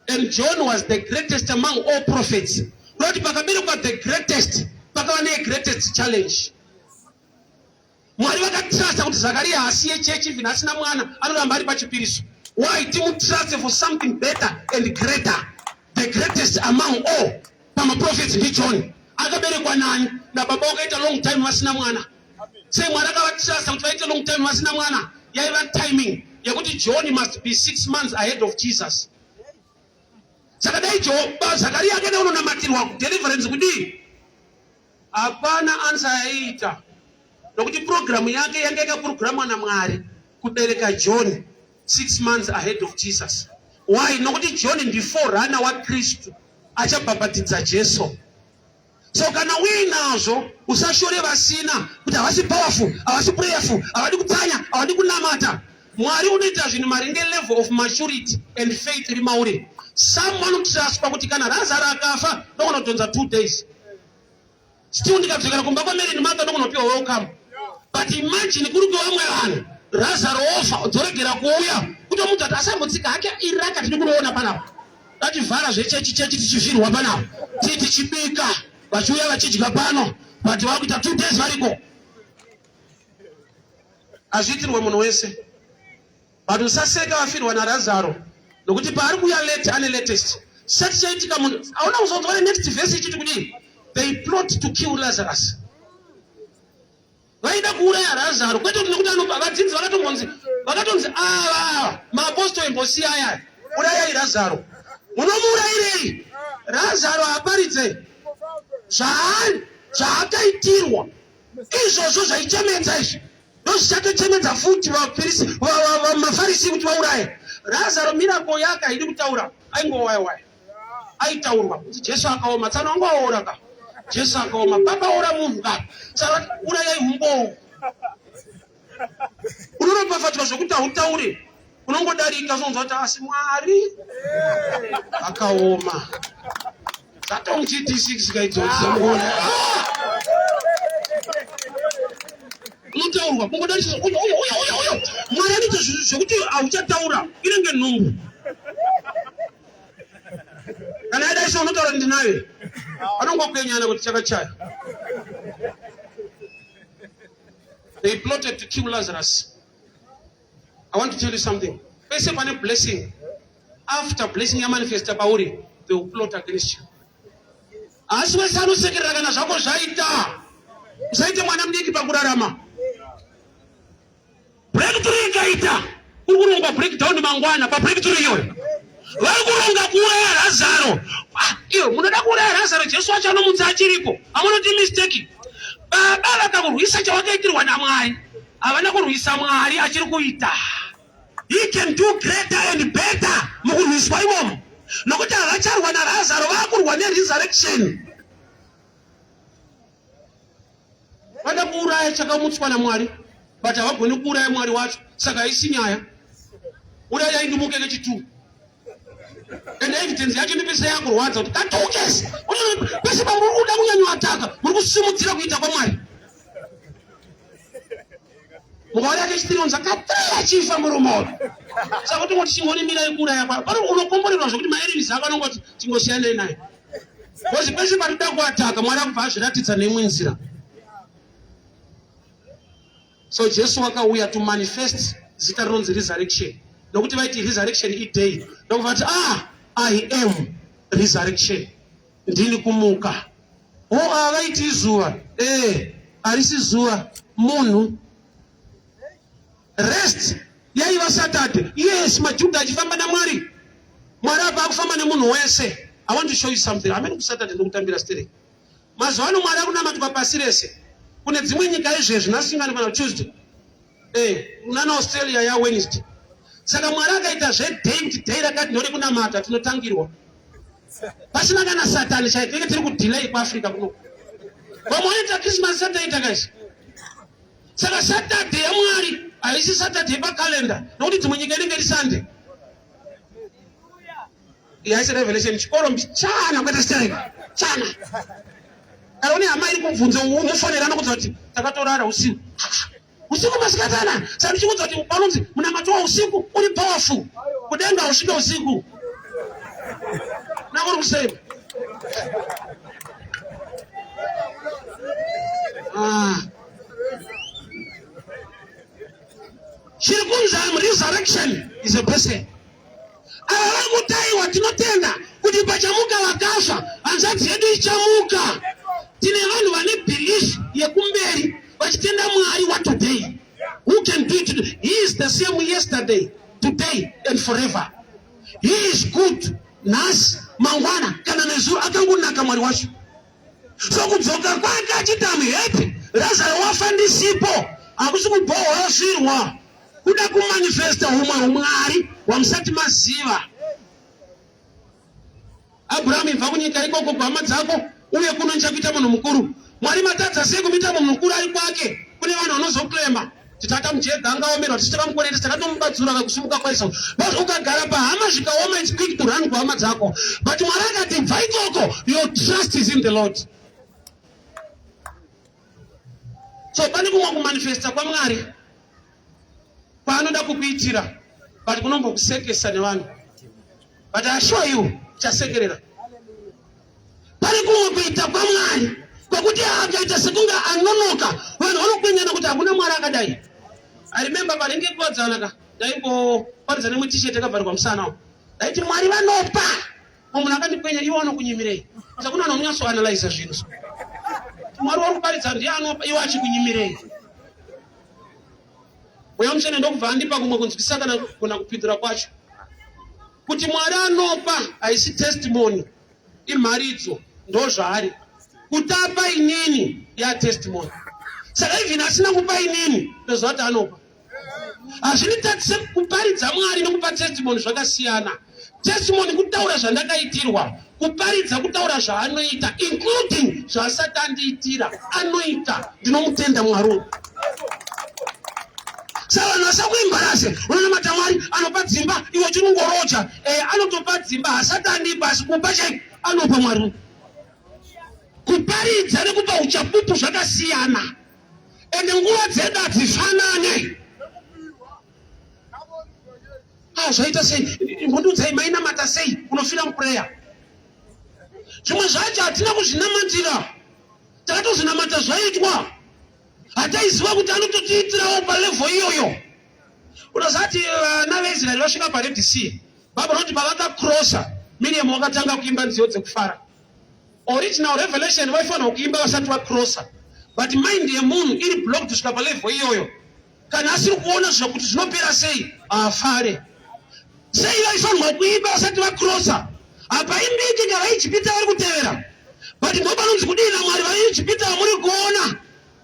And John was the greatest among all prophets. Kuroti pakaberekwa the greatest, pakava ne greatest challenge. Mwari vakatrusta kuti Zakaria haasiye chechi even asina mwana, anoramba ari pachipiriso. Why? Timutrust for something better and greater. The greatest among all pamaprophets ndiJohn. Akaberekwa nani? Nababa wakaita long time vasina mwana. Sei Mwari akavatrasta kuti vaite long time vasina mwana? Yaiva timing yekuti John must be 6 months ahead of Jesus. Saka dai Zakaria akaenda kunonamatirwa kudeliverance kudii? Hapana answer yaiita nokuti programu yake yanga yakaprogramwa naMwari kubereka John 6 months ahead of Jesus. Why? Nokuti John ndi forerunner waKristu achabhabhatidza Jesu. So kana uinazvo usashore vasina kuti havasi powerful, havasi prayerful, havadi kutsanya, havadi kunamata. Mwari unoita zvinhu maringe level of maturity and faith iri mauri. Some vanotrustwa kuti kana Lazaro akafa ndokunodhonza 2 days. Still ndikadzokera kumba kwaMary and Martha ndokunopiwa welcome. But imagine kuri kwevamwe vanhu Lazaro ofa dzoregera kuuya kutomudza kuti asambotsika hake iri raka tiri kunoona panapa. Tativhara zvechechi chechi tichifirwa panapa. Tii tichibika vachiuya vachidya pano but vakuita 2 days variko. Hazviitirwe munhu wese. But usaseka vafirwa naRazaro nokuti paari kuuya late ane latest. Chisati chaitika munhu hauna kuzonzwa nenext verse ichiti kudii? They plot to kill Lazarus. Vaida kuuraya Razaro kwete kuti nekuti anopa vadzidzi vakatombonzi vakatonzi ava ava maapostle imbosiya aya urayai Razaro. Munomuurayirei? Razaro aparidze zvaari zvaakaitirwa izvozvo zvaichemedza izvi ndozvichatochemedza futi vafarisi mafarisi kuti vauraye Razaro. Miracle yake haidi kutaura, aingowaya waya, aitaurwa kuti Jesu akaoma tsano wangu waora ka, Jesu akaoma baba ora munhu ka, saka urayai umbowo. Unoropafadzwa zvekuti hautaure, unongodarika zvonzwa kuti asi Mwari akaoma dzatongt6 kaidzodzi muona unotaurwa kungodarisa uyo uyo uyo uyo uyo. Mwari anoita zvinhu zvekuti hauchataura, inenge nhumbu. Kana adaisa unotaura ndinaye, anongokwenyana kuti chakachaya. They plotted to kill Lazarus. I want to tell you something. Pese pane blessing, after blessing yamanifesta pauri, they will plot against you. Asi wese anosekerera kana zvako zvaita. Usaite mwana mudiki pakurarama. Breakthrough ikaita, kuri kurongwa breakdown mangwana pabreakthrough iyoyo. Vari kuronga kuuraya Razaro. Ah, iyo munoda kuuraya Razaro, Jesu wacho anomutsa achiripo. Hamunoti mistake. Baba vakakurwisa chawakaitirwa naMwari. Havana kurwisa Mwari achiri kuita. He can do greater and better mukurwiswa imomo. Nokuti havacharwa naRazaro, vakurwa neresurrection. Vada kuuraya chakamutswa naMwari, but havagoni kuuraya Mwari wacho, saka haisi nyaya. Urayai ndimuke kechitu. And evidence yacho ndipese yakurwadza kuti katukesi. Pese pamuri kuda kunyanyoataka, muri kusimudzira kuita kwaMwari. Mukaona kechitiri unza kataya achifa murume uyu. Saka tingoti chingonimirai kuuraya kwa. Pano unokomborerwa zvekuti maenemies ako anongoti chingosiyanai naye. Because pese patinoda kuataka Mwari akubva azviratidza neimwe nzira. So Jesu wakauya to manifest zita rinonzi resurrection. Nokuti vaiti resurrection iday. Ndokubva vati ah, I am resurrection. Ndini kumuka. Oh, ah, vaiti izuva. Eh, harisi zuva munhu. Rest yaiva Saturday. Yes, maJuda achifamba naMwari. Mwari apa akufamba nemunhu wese. I want to show you something. Amene kuSaturday ndokutambira sterek. Mazuva ano Mwari akunamatwa pasi rese. Kune dzimwe nyika izvezvi nhasi ingani kana Tuesday. Eh, nana Australia ya Wednesday. Saka Mwari akaita zveday kuti day rakati ndore kunamata tinotangirwa. Pasina kana Satani chaiye tinenge tiri kudelay kuAfrica kuno. Vamwe vanoita Christmas sataita guys. Saka Saturday yaMwari haisi Saturday pakalenda nokuti dzimwe nyika inenge iri Sunday. Yaisi revelation chikoro mbichana kwete sterek chana. Kana une hama iri kubvunza unofonera anokudza kuti takatorara usiku. Usiku masikatana. Saka ndichikudza kuti panonzi munamato wa usiku uri powerful. Kudenga usvike usiku. Nakuri kusema. Ah. Chiri kunzi I'm resurrection is a person. Ava vari kutaiwa tinotenda kuti pachamuka vakafa hanzvadzi yedu ichamuka. Tine vanhu vane belief yekumberi vachitenda Mwari wa today. Who can do it today? He is the same yesterday, today and forever. He is good nhasi, mangwana kana nezuro akangonaka Mwari wacho. So kudzoka kwake achiti I'm happy Lazaro wafa ndisipo hakusi kubhohwa svirwa kuda kumanifesta humwe humwari hwamusati maziva. Abrahamu ibva kunyika ikoko kuhama dzako uye kuno ndichakuita munhu mukuru. Mwari matadza sei kumuita munhu mukuru ari kwake? Kune vanhu vanozoklema titaka mujega angaomerwa tisu takamukwereta takatomubatsura kakusimuka kwaIsau. But ukagara pahama zvikaoma it's quick to run kuhama dzako. But Mwari akati bva ikoko your trust is in the Lord. So pane kumwe kumanifesta kwaMwari kwaanoda kukuitira but kunombokusekesa nevanhu but I assure you chasekerera pane kumwe kuita kwaMwari kwekuti akaita sekunge anonoka vanhu vanokwenyana kuti hakuna Mwari akadai. I remember panenge kuwadzana ka ndaimboparidza nemwe t-shirt yakavharirwa musana ndaiti Mwari vanopa munhu akandikwenya iwe anokunyimirei saka kuna vanhu vanonyatsoanalyza zvinhu so Mwari wari kuparidza ndiye anopa iwe achikunyimirei Mweya Mutsvene ndokubva andipa kumwe kunzwisisa kana kugona kupindura kwacho kuti Mwari anopa haisi testimony imharidzo ndozvaari kutapa inini ya testimony saka even asina kupa inini ndoziva kuti anopa hazvinitadzise kuparidza Mwari nekupa testimony zvakasiyana testimony kutaura zvandakaitirwa kuparidza kutaura zvaanoita including zvaasati andiitira anoita ndinomutenda Mwari uyu saka vanhu vasakuembarase unonamata Mwari anopa dzimba iwe uchinongoroja eh, anotopa dzimba hasati andipa asi kupa chaiko anopa Mwari uyu kuparidza nekupa uchapupu zvakasiyana ende nguva dzedu hadzifanane ah, zvaita sei mbondiudzai mainamata sei unofira muprayer zvimwe zvacho hatina kuzvinamatira takatozvinamata zvaitwa hataiziva kuti anototiitirawo palevho iyoyo unozati vana veisraeri vasvika pared sea bible rinoti pavakakrosa miriam wakatanga kuimba nziyo dzekufara Original revelation vaifanirwa kuimba vasati vacrosser but mind yemunhu iri blocked kusvika palevel iyoyo kana asiri kuona zva kuti zvinopera sei haafare sei vaifanirwa kuimba vasati vacrosser hapaimbiki ka vaijipita vari kutevera but ndopanonzi kudii namwari vaijipita vamuri kuona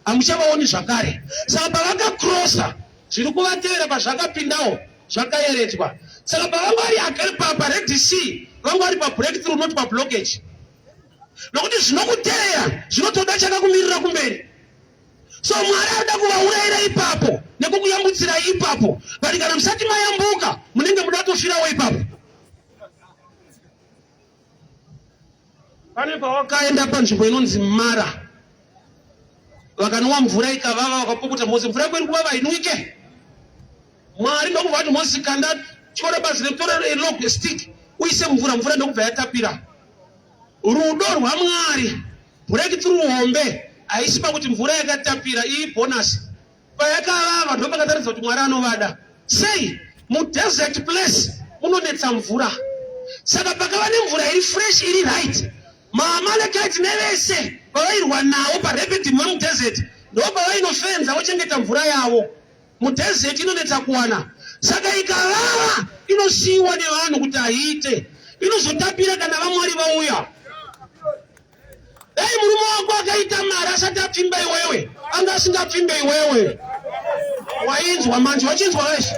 hamuchavaoni zvakare saka pavakacrosser zviri kuvatevera pazvakapindawo zvakayeredzwa saka pavanga vari pared sea vanga vari pabreakthrough not pablockage nokuti zvinokuteera zvinotoda chakakumirira kumberi so mwari arida kuvaurayira ipapo nekukuyambutsirai ipapo but kana musati mayambuka munenge muda kutofirawo ipapo Pane pawakaenda panzvimbo inonzi Mara, vakanwa mvura ikavava, vakapukuta Mozisi, mvura yako iri kuvava inwike. Mwari ndokubva vati Mozisi, kanda tyora bazi retora log stick uise mvura, mvura ndokubva yatapira. Rudo rwaMwari, breakthrough hombe haisi pakuti mvura yakatapira, iyi bonus. Payakavava ndopakataridza kuti Mwari anovada. Sei? Mudesert place munonetsa mvura. Saka pakava nemvura iri fresh iri right, maAmalekite nevese Pavairwa nawo paRephidim vemudesert ndopavainofenza vochengeta mvura yavo. Mudesert inonetsa kuwana saka ikavava inosiyiwa nevanhu kuti haiite. Inozotapira kana vaMwari vauya. Dai murume wako akaita mari asati apfimba iwewe, anga asingapfimbe iwewe. Wainzwa manje, wachinzwa weshe.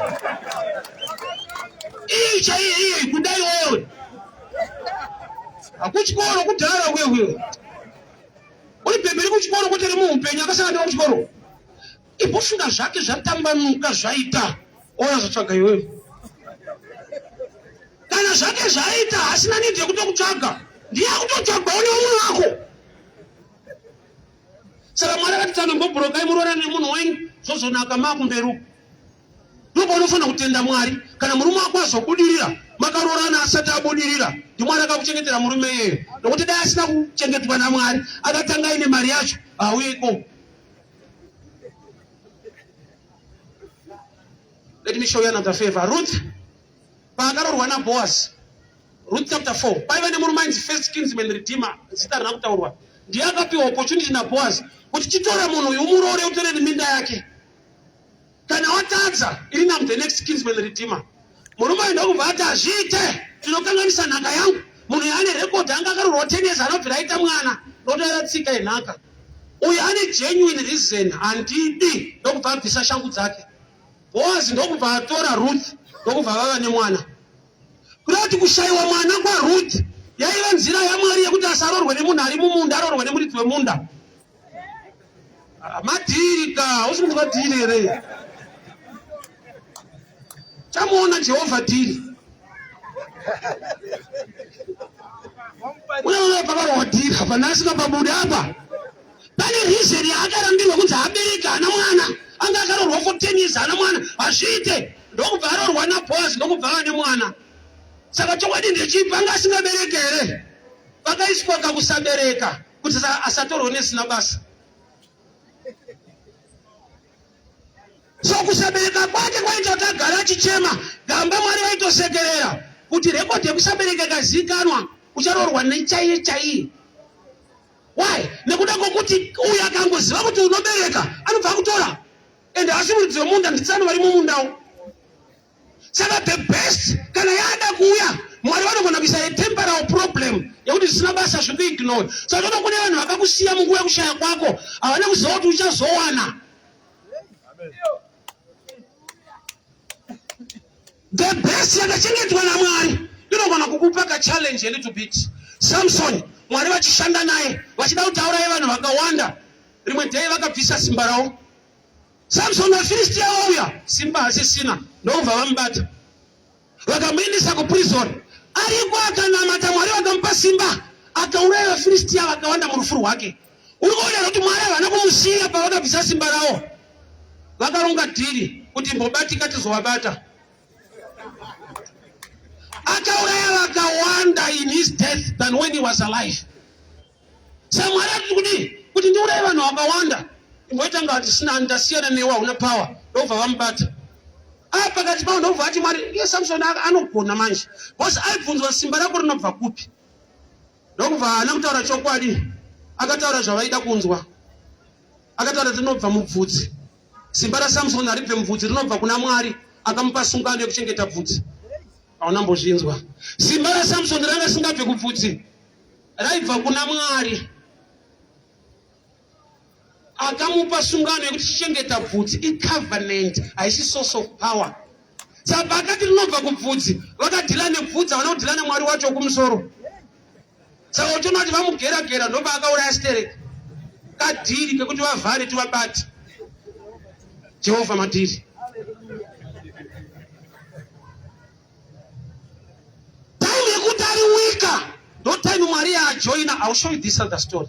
Iyi chaiyo iyi kuda iwewe. Hakuchikoro kudhara kuye kuye. Uri bhebheri kuchikoro kwete remuhupenyu akasangana newe kuchikoro. Imbofunga zvake zvatambanuka zvaita. Oya zvatsvaga iwewe. Kana zvake zvaita hasina need yekutokutsvaga. Ndiye akutotsvagwawo neumwe wako. Saka Mwari akati tsano mbobhurokai muroorane nemunhu wenyu zvozonaka makumberi uko. Ndopaunofanira kutenda Mwari kana murume wako azobudirira makaroorana asati abudirira ndiMwari akakuchengetera murume iyeyo nokuti dai asina kuchengetwa naMwari akatanga aine mari yacho hauye ikoko. Let me show you another favor. Ruth paakaroorwa naBoaz Ruth chapter 4 paiva nemurume ainzi first kinsman redeemer zita rina kutaurwa ndiye akapiwa opportunity naBoaz kuti chitora munhu uyu umuroore utore neminda yake kana watadza ini am the next kinsman redeemer murume uyu ndokubva ati hazviite tinokanganisa nhaka yangu munhu uyu ane record anga akaroorwa 10 years anobvira aita mwana ndotoera tsika yenhaka uyu ane genuine reason handidi ndokubva abvisa shangu dzake Boazi ndokubva atora Ruth ndokubva vava nemwana. Kureva kuti kushaiwa mwana kwaRuth yaiva nzira yaMwari yekuti asarorwe nemunhu ari mumunda arorwe nemuridzi wemunda. Ah, madhiri ka, hausi kunzwa dhiri here? Chamuona Jehovha dhiri. Unoona pakarwa dhiri apa nhasi kapabuda apa. Pane reason yaakarambirwa kunzi abereke haana mwana. Anga akaroorwa for 10 years haana mwana. Hazviite. Ndokubva aroorwa naBoaz ndokubva ava nemwana. Saka chokwadi ndechipi anga asingabereke here? Pakaiswa kakusabereka kuti asatorwe nesina basa. So kusabereka kwake kwaita kuti agare achichema. Gamba Mwari vaitosekerera kuti rekodhi yekusabereka ikazikanwa ucharoorwa nechaiye chaiye. Why? Nekuda kwokuti uyu akangoziva kuti unobereka anobva akutora and haasi muridzi wemunda nditsano vari mumundawo. Saka the best kana yaada kuuya Mwari vanogona kuisa a temporal problem yekuti zvisina basa zviri kuignore. Saka toda kune vanhu vakakusiya munguva yekushaya kwako havana kuziva kuti uchazowana. The best yakachengetwa naMwari inogona kukupa ka challenge a little bit. Samson, Mwari vachishanda naye vachida kuti auraye vanhu vakawanda. Rimwe day vakabvisa simba ravo. Samson vaFiristia vauya, simba hasisina, ndokubva vamubata. Vakamuendesa kuprison. Ariko akanamata Mwari vakamupa simba, akauraya vaFiristia vakawanda murufu rwake. Uri kuona kuti Mwari havana kumusiya pavakabvisa simba ravo. Vakaronga dhiri kuti imbobatika tizovabata. Akauraya vakawanda in his death than when he was alive. Samwari ati kudii? Kuti ndiuraye vanhu vakawanda. Imboita nga tisina ndasiyana newe hauna power. Ndobva vamubata. Ah, pakati pavo ndobva ati Mwari, iye Samson anogona manje. Because aibvunzwa simba rako rinobva kupi? Ndokubva haana kutaura chokwadi. Akataura zvavaida kunzwa. Akataura kuti rinobva mubvudzi. Simba raSamson haribve mubvudzi rinobva kuna Mwari akamupa sungano yekuchengeta bvudzi. Hauna mbozvinzwa. Simba raSamson ranga risingabve kubvudzi. Raibva kuna Mwari. Akamupa sungano yekuti chichengeta bvudzi icovenant haisi source of power. Saka paakati rinobva kubvudzi vakadhila nebvudzi havana kudhila naMwari wacho wekumusoro. Saka uchiona kuti vamugera gera ndopaakauraya stereki. Kadhiri kekuti vavhare tivabate. Jehovha madhiri. Time yekuti ari wika ndo time Mwari yaajoina. I'll show you this other story.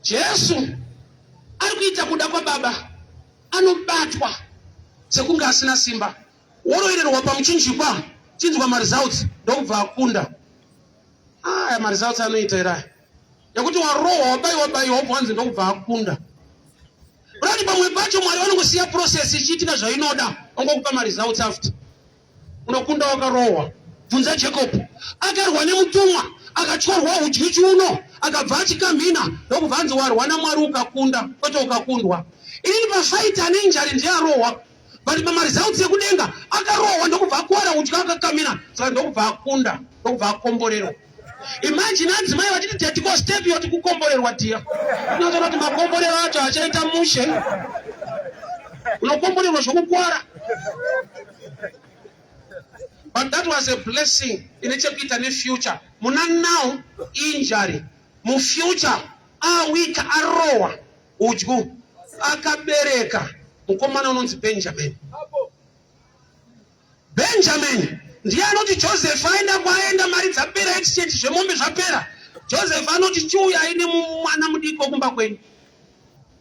Jesu ari kuita kuda kwababa anobatwa sekunge asina simba worovererwa pamuchinjikwa chinzwa maresults ndokubva akunda aya maresults anoita here aya yekuti warohwa wabaiwa baiwa wobva wanzi ndokubva akunda Urati pamwe pacho Mwari vanongosiya process ichiitika zvainoda ongokupa maresults after. Unokunda wakarohwa. Bvunza Jacob. Akarwa nemutumwa. Akatyorwa hudyi chiuno akabva achikamhina ndokubva anzi warwa naMwari ukakunda kwete ukakundwa. Inini pafight ane injury ndiye arohwa but pamaresults ekudenga akarohwa ndokubva akuwara hudyi akakamhina saka ndokubva akunda ndokubva akomborerwa. Imagine adzimai vachiti tetiko step yoti kukomborerwa dear. Unozoona kuti makomborero acho achaita mushe. Unokomborerwa zvokukwara. But that was a blessing ine chekuita nefuture. Muna now injury. Mufuture awika arohwa udyu akabereka mukomana unonzi Benjamin. Benjamin ndiye anoti Joseph aenda kwaaenda mari dzapera exchange zvemombe zvapera. Joseph anoti chiuyai nemwana mudiki wekumba kwenyu.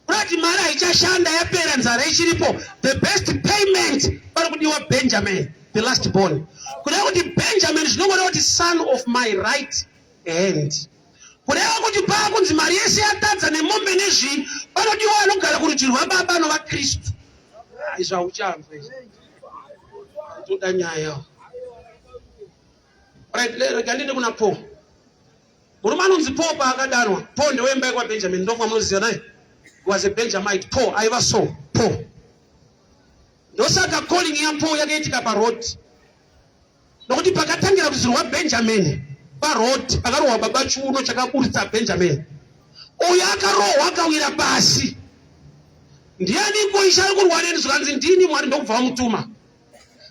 Kurati mari haichashanda yapera nzara ichiripo. The best payment pari kudiwa Benjamin the last born. Kureva kuti Benjamin zvinongoreva kuti son of my right hand. Kureva kuti paakunzi mari yese yatadza nemombe nezvii panodiwa anogara kurudyi rwababa anova Kristu. Ah, izvi hauchanzwa izvi. Toda nyaya. Right, rega ndiende kuna Paul. Murume anonzi Paul paakadanwa, Paul ndewemba yekwaBenjamin, ndofunga munoziva naye. He was a Benjamite. Paul aiva so Paul. Ndosaka calling yaPaul yakaitika paroad. Nokuti pakatangira rudzi rwaBenjamini paroad pakarohwa baba chiuno chakaburitsa Benjamini. Uyo akarohwa akawira pasi. Ndianiko ishe ari kurwa neni zvikanzi ndini Mwari ndokubva vamutuma.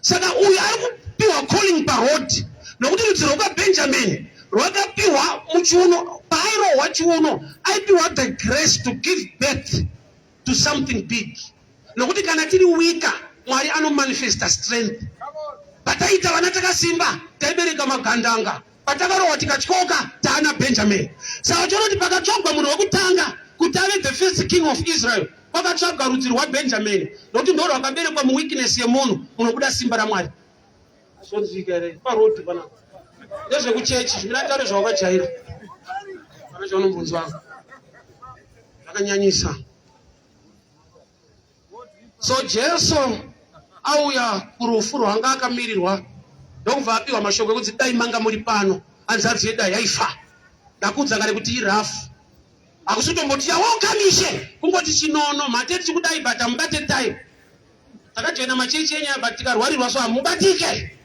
Saka uyu ari kupiwa calling paroad nokuti rudzi rwekwaBenjamini rwakapiwa muchiuno paairohwa chiuno aipiwa the grace to give birth to something big nokuti kana tiri weaker Mwari anomanifesta strength. Pataiita vana takasimba taibereka magandanga, patakarohwa tikatyoka taana Benjamin. Saka uchiona kuti pakatsvagwa munhu wekutanga kuti ave the first king of Israel kwakatsvagwa rudzi rwaBenjamin nokuti ndo rwakaberekwa muweakness yemunhu munobuda simba raMwari. Zvonzwika here paroad panapa? Ndezvekuchechi zvimira taure zvawakajaira. Pana chaunombonzwa. Zvakanyanyisa. So Jesu auya kurufu rwanga akamirirwa ndokubva apiwa mashoko ekuti dai manga muri pano hanzvadzi yedu yaifa. Ndakuudza kare kuti irafu. Hakusi kutomboti yawoka mishe kungoti chinono mhate tichikudai but hamubate time. Takajoina machechi enyaya but tikarwarirwa so hamubatike.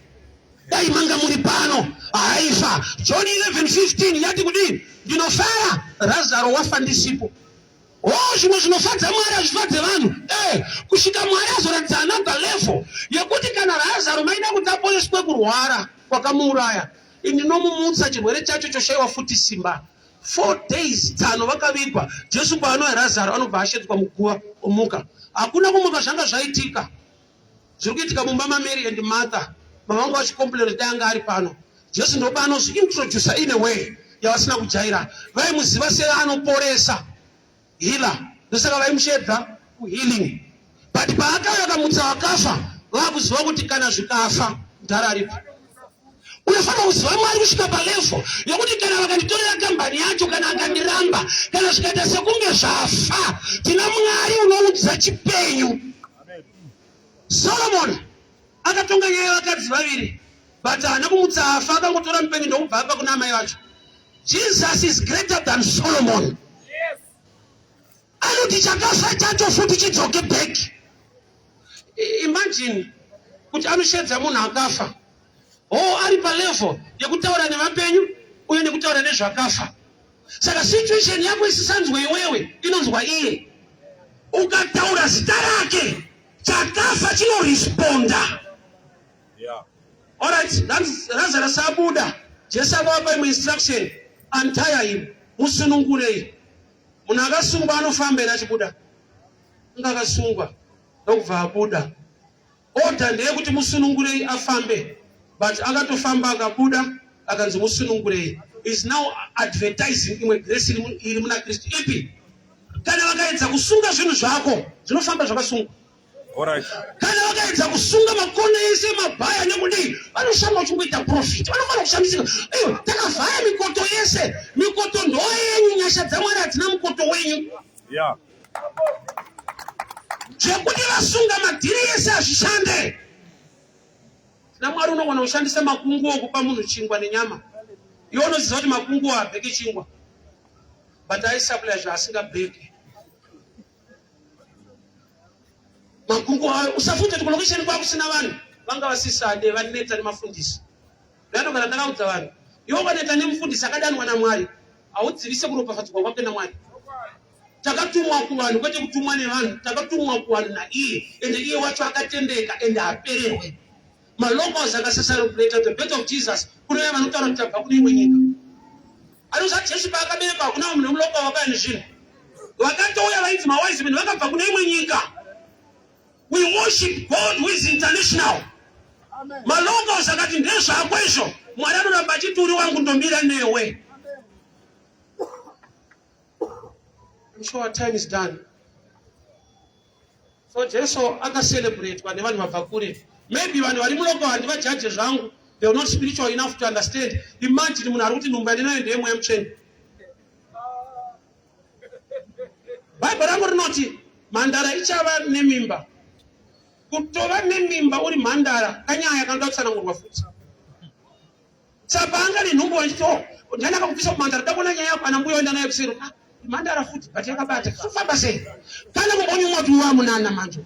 Dai manga muri pano haifa. John 11:15 yati kudii? Ndinofara Razaro wafa ndisipo. Oh, zvimwe zvinofadza Mwari hazvifadze vanhu. Eh, kusvika Mwari azoratidza another level yekuti kana Razaro maida kuti aponeswe kurwara kwakamuuraya, ini nomumutsa chirwere chacho choshaiwa futi simba. 4 days tsano vakavigwa. Jesu paanouya Razaro anobva ashedzwa muguva omuka. Hakuna kumuka zvanga zvaitika. Zviri kuitika mumba maMary and Martha. Mama vangu vachicomplain kuti dai anga ari pano. Jesu ndopaanozviintroducer in a way yavasina kujaira. Vaimuziva seanoporesa healer, ndosaka vaimushedza kuhealing. But paakauya akamutsa vakafa, vakuziva kuti kana zvikafa mudhara aripo. Unofanira kuziva Mwari kusvika palevel yekuti kana vakanditorera kambani yacho, kana akandiramba, kana zvikaita sekunge zvafa, tina Mwari unoudza chipenyu. Solomon akatonga nyaya yevakadzi vaviri but haana kumutsa afa, akangotora mupenyu ndokubva apa kuna amai vacho. Jesus is greater than Solomon. Anoti chakafa chacho futi chidzoke back. Imagine kuti anoshedza munhu akafa. Oh, ari palevel yekutaura nevapenyu uye nekutaura nezvakafa. Saka situation yako isisanzwe iwewe, inonzwa iye. Ukataura zita rake, chakafa chinoresponda. Yeah. Alright, Lazarus abuda. Jesu akavapa imwe instruction, untie him, musunungurei. Munhu akasungwa anofamba here achibuda? Anga akasungwa ndokubva abuda. Order ndeyekuti musunungurei afambe, but akatofamba akabuda akanzi musunungurei. Is now advertising imwe grace iri muna Kristu ipi? Kana vakaedza kusunga zvinhu zvako zvinofamba zvakasungwa. Alright. Kana vakaedza kusunga makona ese mabhaya nekudii, vanoshama uchingoita profit, vanofanira kushamisika. Iyo takavhara mikoto yese, mikoto ndoyenyu, nyasha dzaMwari hadzina mukoto wenyu. Yeah. Zvekuti vasunga madhiri ese hazvishande. Tina Mwari unogona kushandisa makunguo kupa munhu chingwa nenyama. Iwe unoziva kuti makunguwo habheke chingwa, but aisupplya zvaasingabheke. Makunguwo ayo usafunge kuti kulokesheni kwakusina vanhu vanga vasisade vanetsa nemafundisi. Ndanogara ndakaudza vanhu, iwe ukaneta nemufundisi akadanwa naMwari haudzivise kuropafadzwa kwake naMwari. Takatumwa kuvanhu kwete kutumwa nevanhu, takatumwa kuvanhu naiye, ende iye wacho akatendeka ende hapererwe. Malocals akasacelebrata the birth of Jesus kunouya vanotaura kuti tabva kune imwe nyika. Anoziva Jesu paakaberekwa hakuna munhu wemulocal wakauya nezvinhu. Vakatouya vainzi mawise men vakabva kune imwe nyika. We worship God who is international. Malocals akati ndezvako izvo, Mwari anoramba achiti uri wangu ndomira newe. I'm sure our time is done. So Jesu akacelebratewa nevanhu vabva kure. Maybe vanhu vari mulocal handivajaje zvangu. They are not spiritual enough to understand. Imagine munhu ari kuti nhumbu yandinayo ndeyemweya mutsvene. Bible rangu rinoti mhandara ichava nemimba. Kutova nemimba uri mhandara kanyaya kanoda kutsanangurwa futi. Saka anga nenhumbu vachiti oh ndiani akakubvisa kumhandara ndakuona nyaya yako ana mbuya oenda naye kuseri ah mhandara futi but yakabata zofamba sei kana kumbonyumwa kuti wamunana manje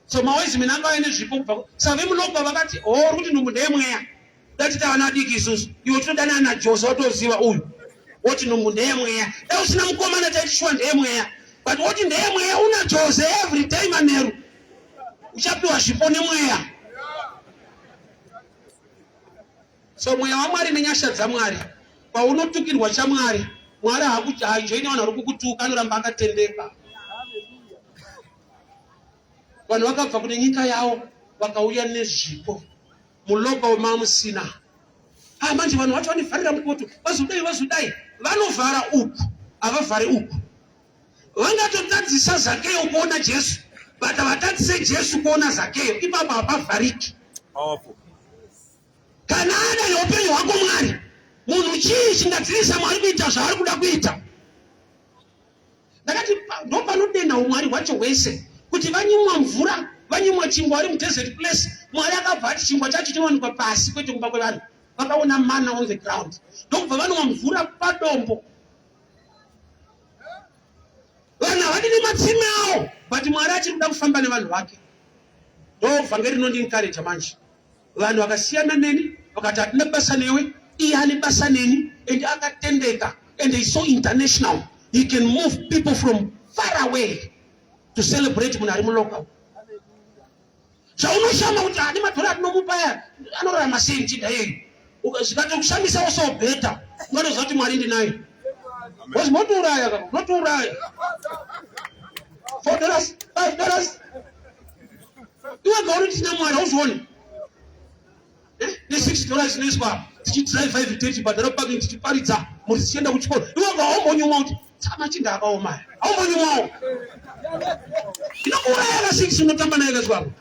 so mawise men anga aine zvipo kubva saka vemunogwa vakati oh uri kuti nhumbu ndeyemweya dati tavana adiki isusu iwe tinodanana najose watoziva uyu woti nhumbu ndeyemweya dai usina mukomana taiti shuwa ndeyemweya but woti ndeyemweya una jose every day manheru uchapiwa zvipo nemweya So mweya waMwari nenyasha dzaMwari, paunotukirwa chaMwari, Mwari haajoini vanhu vari kukutuka, anoramba akatendeka. Vanhu vakabva kune nyika yavo vakauya nezvipo mulocal mamusina. Ah, manje vanhu vacho vanovharira mukoto, vazodai vazodai, vanovhara uku havavhari uku. Vangatotadzisa Zakeyo kuona Jesu, but havatadzise Jesu kuona Zakeyo. Ipapo hapavhariki. Powerful. Kana ada neupenyu hwako Mwari, munhu chii chingadzivisa Mwari kuita zvaari kuda kuita? Ndakati ndopanodenha umwari hwacho hwese kuti vanyimwa mvura, vanyimwa chingwa vari mudesert place. Mwari akabva ati chingwa chacho chinowanikwa pasi kwete kumba kwevanhu. Vakaona mana on the ground ndokubva vanwa mvura padombo. Vanhu havadi nematsime awo, but Mwari achiri kuda kufamba nevanhu vake. Ndo vhangeri rinondiencourage manje. Vanhu vakasiyana neni vakati hatina basa newe, iye ane basa neni and akatendeka and is so international. He can move people from far away to celebrate munhu ari mulocal. Zvaunoshama kuti ane madhora atinomupa aya anorarama sei mchinda iyeyu, zvikatokushamisawo so better ungatoziva kuti Mwari ndinaye. Because motouraya kaka, unotouraya. $4, $5. Iwe gauri tisina Mwari hauzvioni. Eh? Ne $6 inoiswa apa. Tichidrive every day tichibhadhara parking tichiparidza mhuri dzichienda kuchikoro. Iwe ga haumbonyumwa kuti saka machinda akaoma aya. Haumbonyumwawo. Inokuuraya ka 6 unotamba naye kazwako.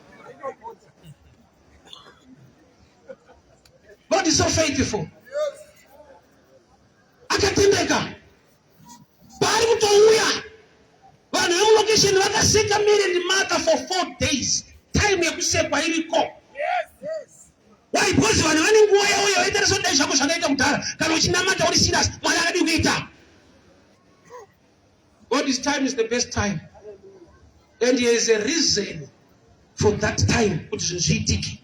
God is so faithful. Akatendeka. Paari kutouya vanhu vemulokesheni vakaseka Mary and Martha for 4 days. Time yekusekwa iriko. Why? Because vanhu vane nguva yavo yavaita dai zvako zvakaita kudhara. Kana uchinamata uri serious, Mwari akadi kuita. God's time is the best time. And there is a reason for that time kuti zvinhu zviitike.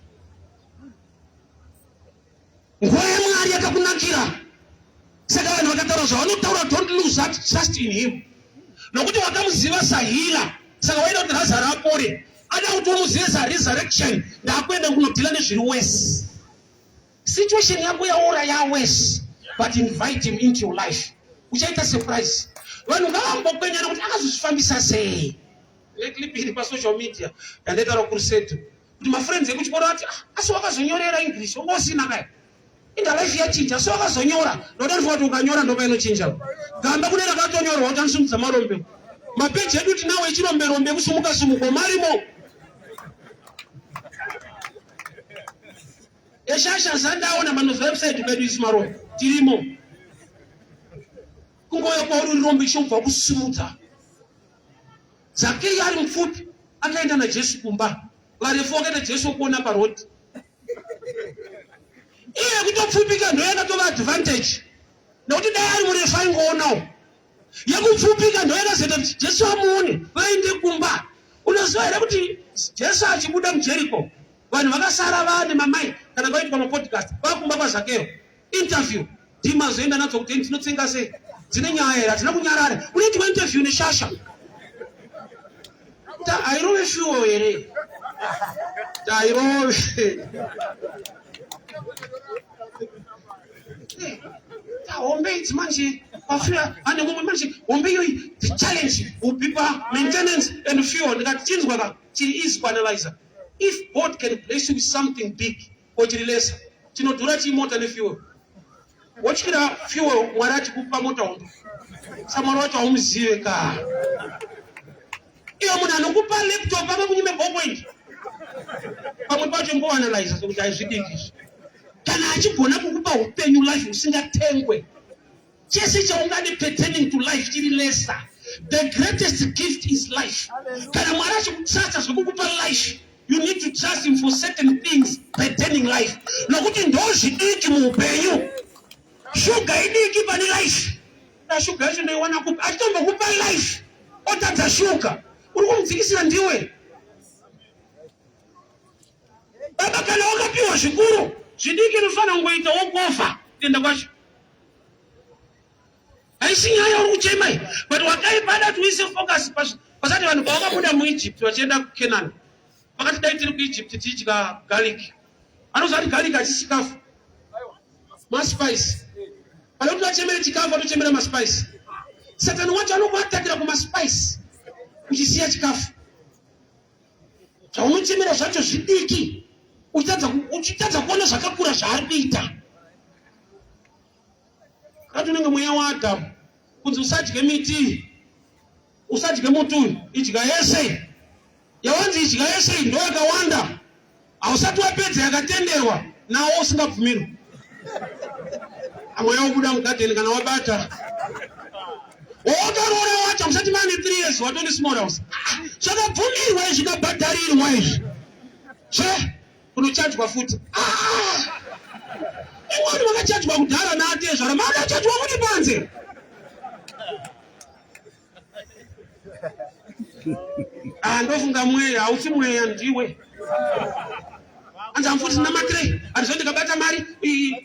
Nguva yaMwari yakakunakira. Saka vanhu vakataura zvavanotaura, don't lose that trust in him. Nokuti wakamuziva sahila, saka waida kuti Lazaro apore. Ada kuti umuzive saresurrection, ndakuenda kunodhila nezviri worse. Situation yako yaora yaworse, but invite him into your life. Uchaita surprise. Vanhu ngavambokwenyana kuti akazozvifambisa sei. Neclip iri pasocial media yandaitaura kuruseto kuti mafriends ekuchikoro ati ah, asi wakazonyorera English wanga usina kaya inda life yachinja asi wakazonyora ndoda ndifunga kuti ukanyora ndopainochinja gamba kune rakatonyorwa kuti anosumudza marombe mapeji edu tinawo echiromberombe ekusumuka sumuko marimo eshasha zandaona manozwa website kwedu isu marombe tirimo kungouya kwauri uri rombe ichobva kusimudza Zakeyo ari mupfupi akaenda naJesu kumba. Varefu vakaita Jesu wokuona paroad. Iye yekutopfupika ndo yakatova advantage nekuti dai ari murefu aingoonawo. Yekupfupika ndo yakazoita kuti Jesu amuone vaende kumba. Unoziva here kuti Jesu achibuda muJeriko vanhu vakasara vane mamai kana kwaitwa mapodcast vakumba kwaZakeo interview ndimazoenda nadzo kuti ndinotsenga sei dzine nyaya here hatina kunyarara unoitwa interview neshasha ta hairove shuwo here tairove hombe idzi manje pafuya ane mumwe manje hombe iyoyi the challenge will be pa maintenance and fuel ndikati chinzwa ka chiri easy kuanalyzer if god can bless you with something big ko chiri lesa chinodhura chii mota nefuel wotyira fuel mwari achikupa mota hombe samwari wacho haumuzive ka iyo munhu anokupa laptop akakunyime ballpoint pamwe pacho mboanalyza sokuti haizvidiki izvi kana achigona kukupa upenyu life usingatengwe chese chaungade pertaining to life chiri lesser the greatest gift is life kana mwari achikutrasta zvekukupa life you need to trust him for certain things pertaining life nokuti ndozvidiki muupenyu shuga idiki pane life da shuga yacho ndoiwana kupi achitombokupa life otadza shuga uri kumudzikisira ndiwe baba kana wakapiwa zvikuru zvidiki unofanira kungoita wokofa kuenda kwacho haisi nyaya uri kuchema iyi but wakaipa ada kuti uise focus pasati vanhu pavakabuda muegypt vachienda kucanaan vakati dai tiri kuegypt tichidya garlic anoziva kuti garlic hachisi chikafu maspice pane kuti vachemere chikafu vatochemera maspice satani wacho anokuatakira kumaspice uchisiya chikafu zvaunochemera zvacho zvidiki uchitadza kuona zvakakura zvaari kuita kati unenge mweya waadhamu kunzi usadye miti usadye muti uyu idya yese yawanzi idya yese ndo yakawanda hausati wapedza yakatenderwa nawo usingabvumirwa mweya wobuda mugadheni kana wabata wawakaroora wacho musati mane 3 years watoni small house zvakabvumirwa izvi zvikabhadharirwa izvi che unochajwa futi ah! imwani makachajwa kudhara naatezvara makachajwa muri panze ah, ndofunga mweya hausi mweya ndiwe anzi amfuti namatirei andizo ndikabata mari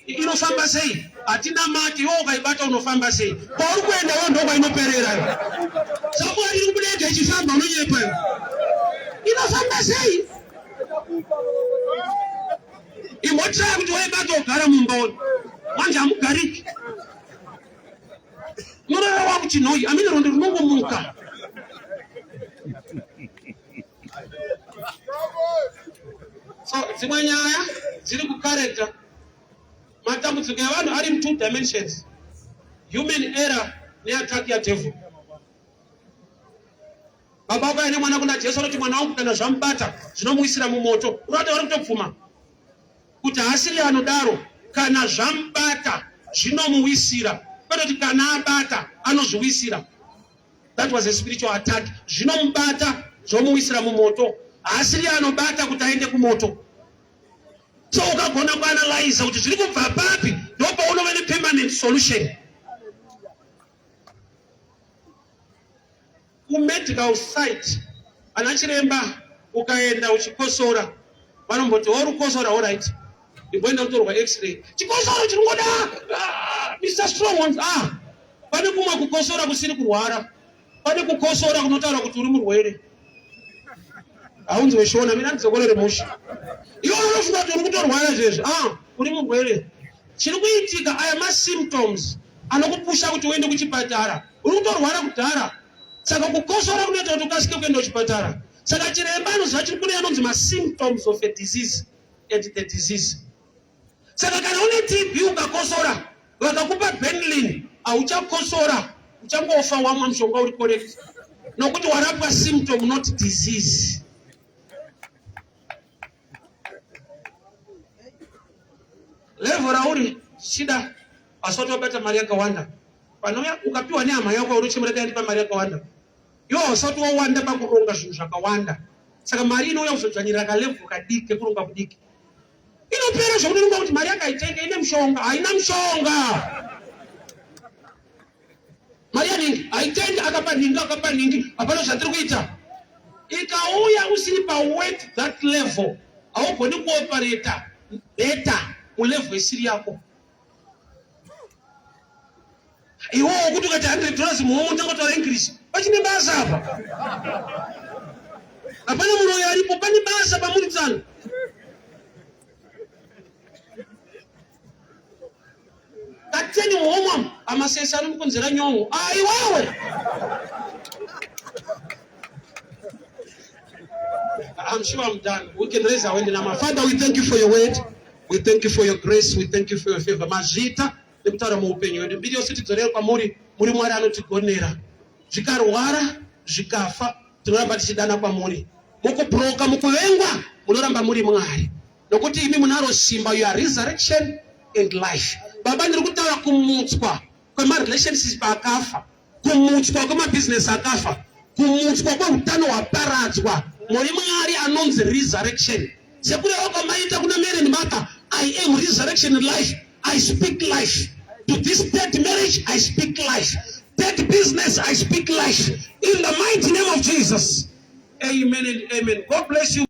inofamba sei hatina mati iwe ukaibata unofamba sei kwauri kuenda wo ndokwainoperera sakuwa iri kubuda ichifamba unonyepa inofamba sei Imbotraya kuti waibata ugara mumba uno. Manje hamugariki. Munorara wakuchinhoyi, amene rondo rinongomuka. So dzimwe nyaya dziri kukarekta matambudziko evanhu ari in two dimensions human error neattack yadevil Baba vakauya nemwana kuna Jesu vanoti mwana wangu kana zvamubata zvinomuwisira mumoto. Urati vari kutobvuma kuti haasiri anodaro kana zvamubata zvinomuwisira kwete kuti kana abata anozviwisira. That was a spiritual attack. Zvinomubata zvomuwisira mumoto. Haasiri anobata kuti aende kumoto. So ukagona kuanalyza kuti zviri kubva papi ndopaunova nepermanent solution. Kumedical site ana chiremba ukaenda uchikosora vanomboti ori kukosora orit imboenda kutorwa x-ray chikosoro chiri ngoda ah, Mr Strong wants ah pane kumwe kukosora kusiri kurwara pane kukosora kunotaura kuti uri murwere haunzi weshona mina ndidzokorere mushe iwe unofunga kuti uri kutorwara zvezvi ah uri murwere chiri kuitika aya masymptoms anokupusha kuti uende kuchipatara uri kutorwara kudhara saka kukosora kunoita kuti ukasike kuenda kuchipatara saka chiremba anoziva chiri kune anonzi masymptoms of a disease and the disease saka kana une tb ukakosora vakakupa benlin hauchakosora uchangofa wamwa mushonga uri correct nokuti warapwa symptom not disease level rauri chida asati wabata mari yakawanda panouya ukapiwa nehama yako unochemera dai ndipa mari yakawanda iwe hausati wawanda pakuronga zvinhu zvakawanda saka mari inouya kuzodzvanyirira kalevel kadiki kekuronga kudiki. Inopera zvekuti unonga kuti mari yakaitenga ine mushonga, haina mushonga. Mari yanhingi haitendi, akapa nhingi, akapa nhingi, hapana zvatiri kuita. Ikauya usiri pawet that level, haugoni kuoperata better mulevel isiri yako. Iwowo kuti ukati 100 dollars muhomwe unotanga kutaura English, pachine basa apa. Hapana muroyi aripo, pane basa pamuri tsano. Kateni muhomwe amasesa ari mukonzera nyongo. Ah, iwewe. I'm sure I'm done. We can raise our hand now. Father, we thank you for your word. We thank you for your grace. We thank you for your favor. Mazvita nekutaura muupenyu hwedu. Mbiri yose tidzorere kwamuri. Muri Mwari anotigonera. Zvikarwara, zvikafa, tinoramba tichidana kwamuri. Mukubroka, mukuvengwa, munoramba muri Mwari. Nokuti imi munaro simba, you are resurrection and life. Baba, ndiri kutaura kumutswa kwemarelationship akafa. Kumutswa kwemabhizinesi akafa, kumutswa kweutano hwaparadzwa. Muri Mwari anonzi resurrection. Sekureva kwamaita kuna Mary and Martha, I am resurrection and life. I speak life. To this dead marriage, I speak life. Dead business, I speak life. In the mighty name of Jesus. Amen and amen. God bless you.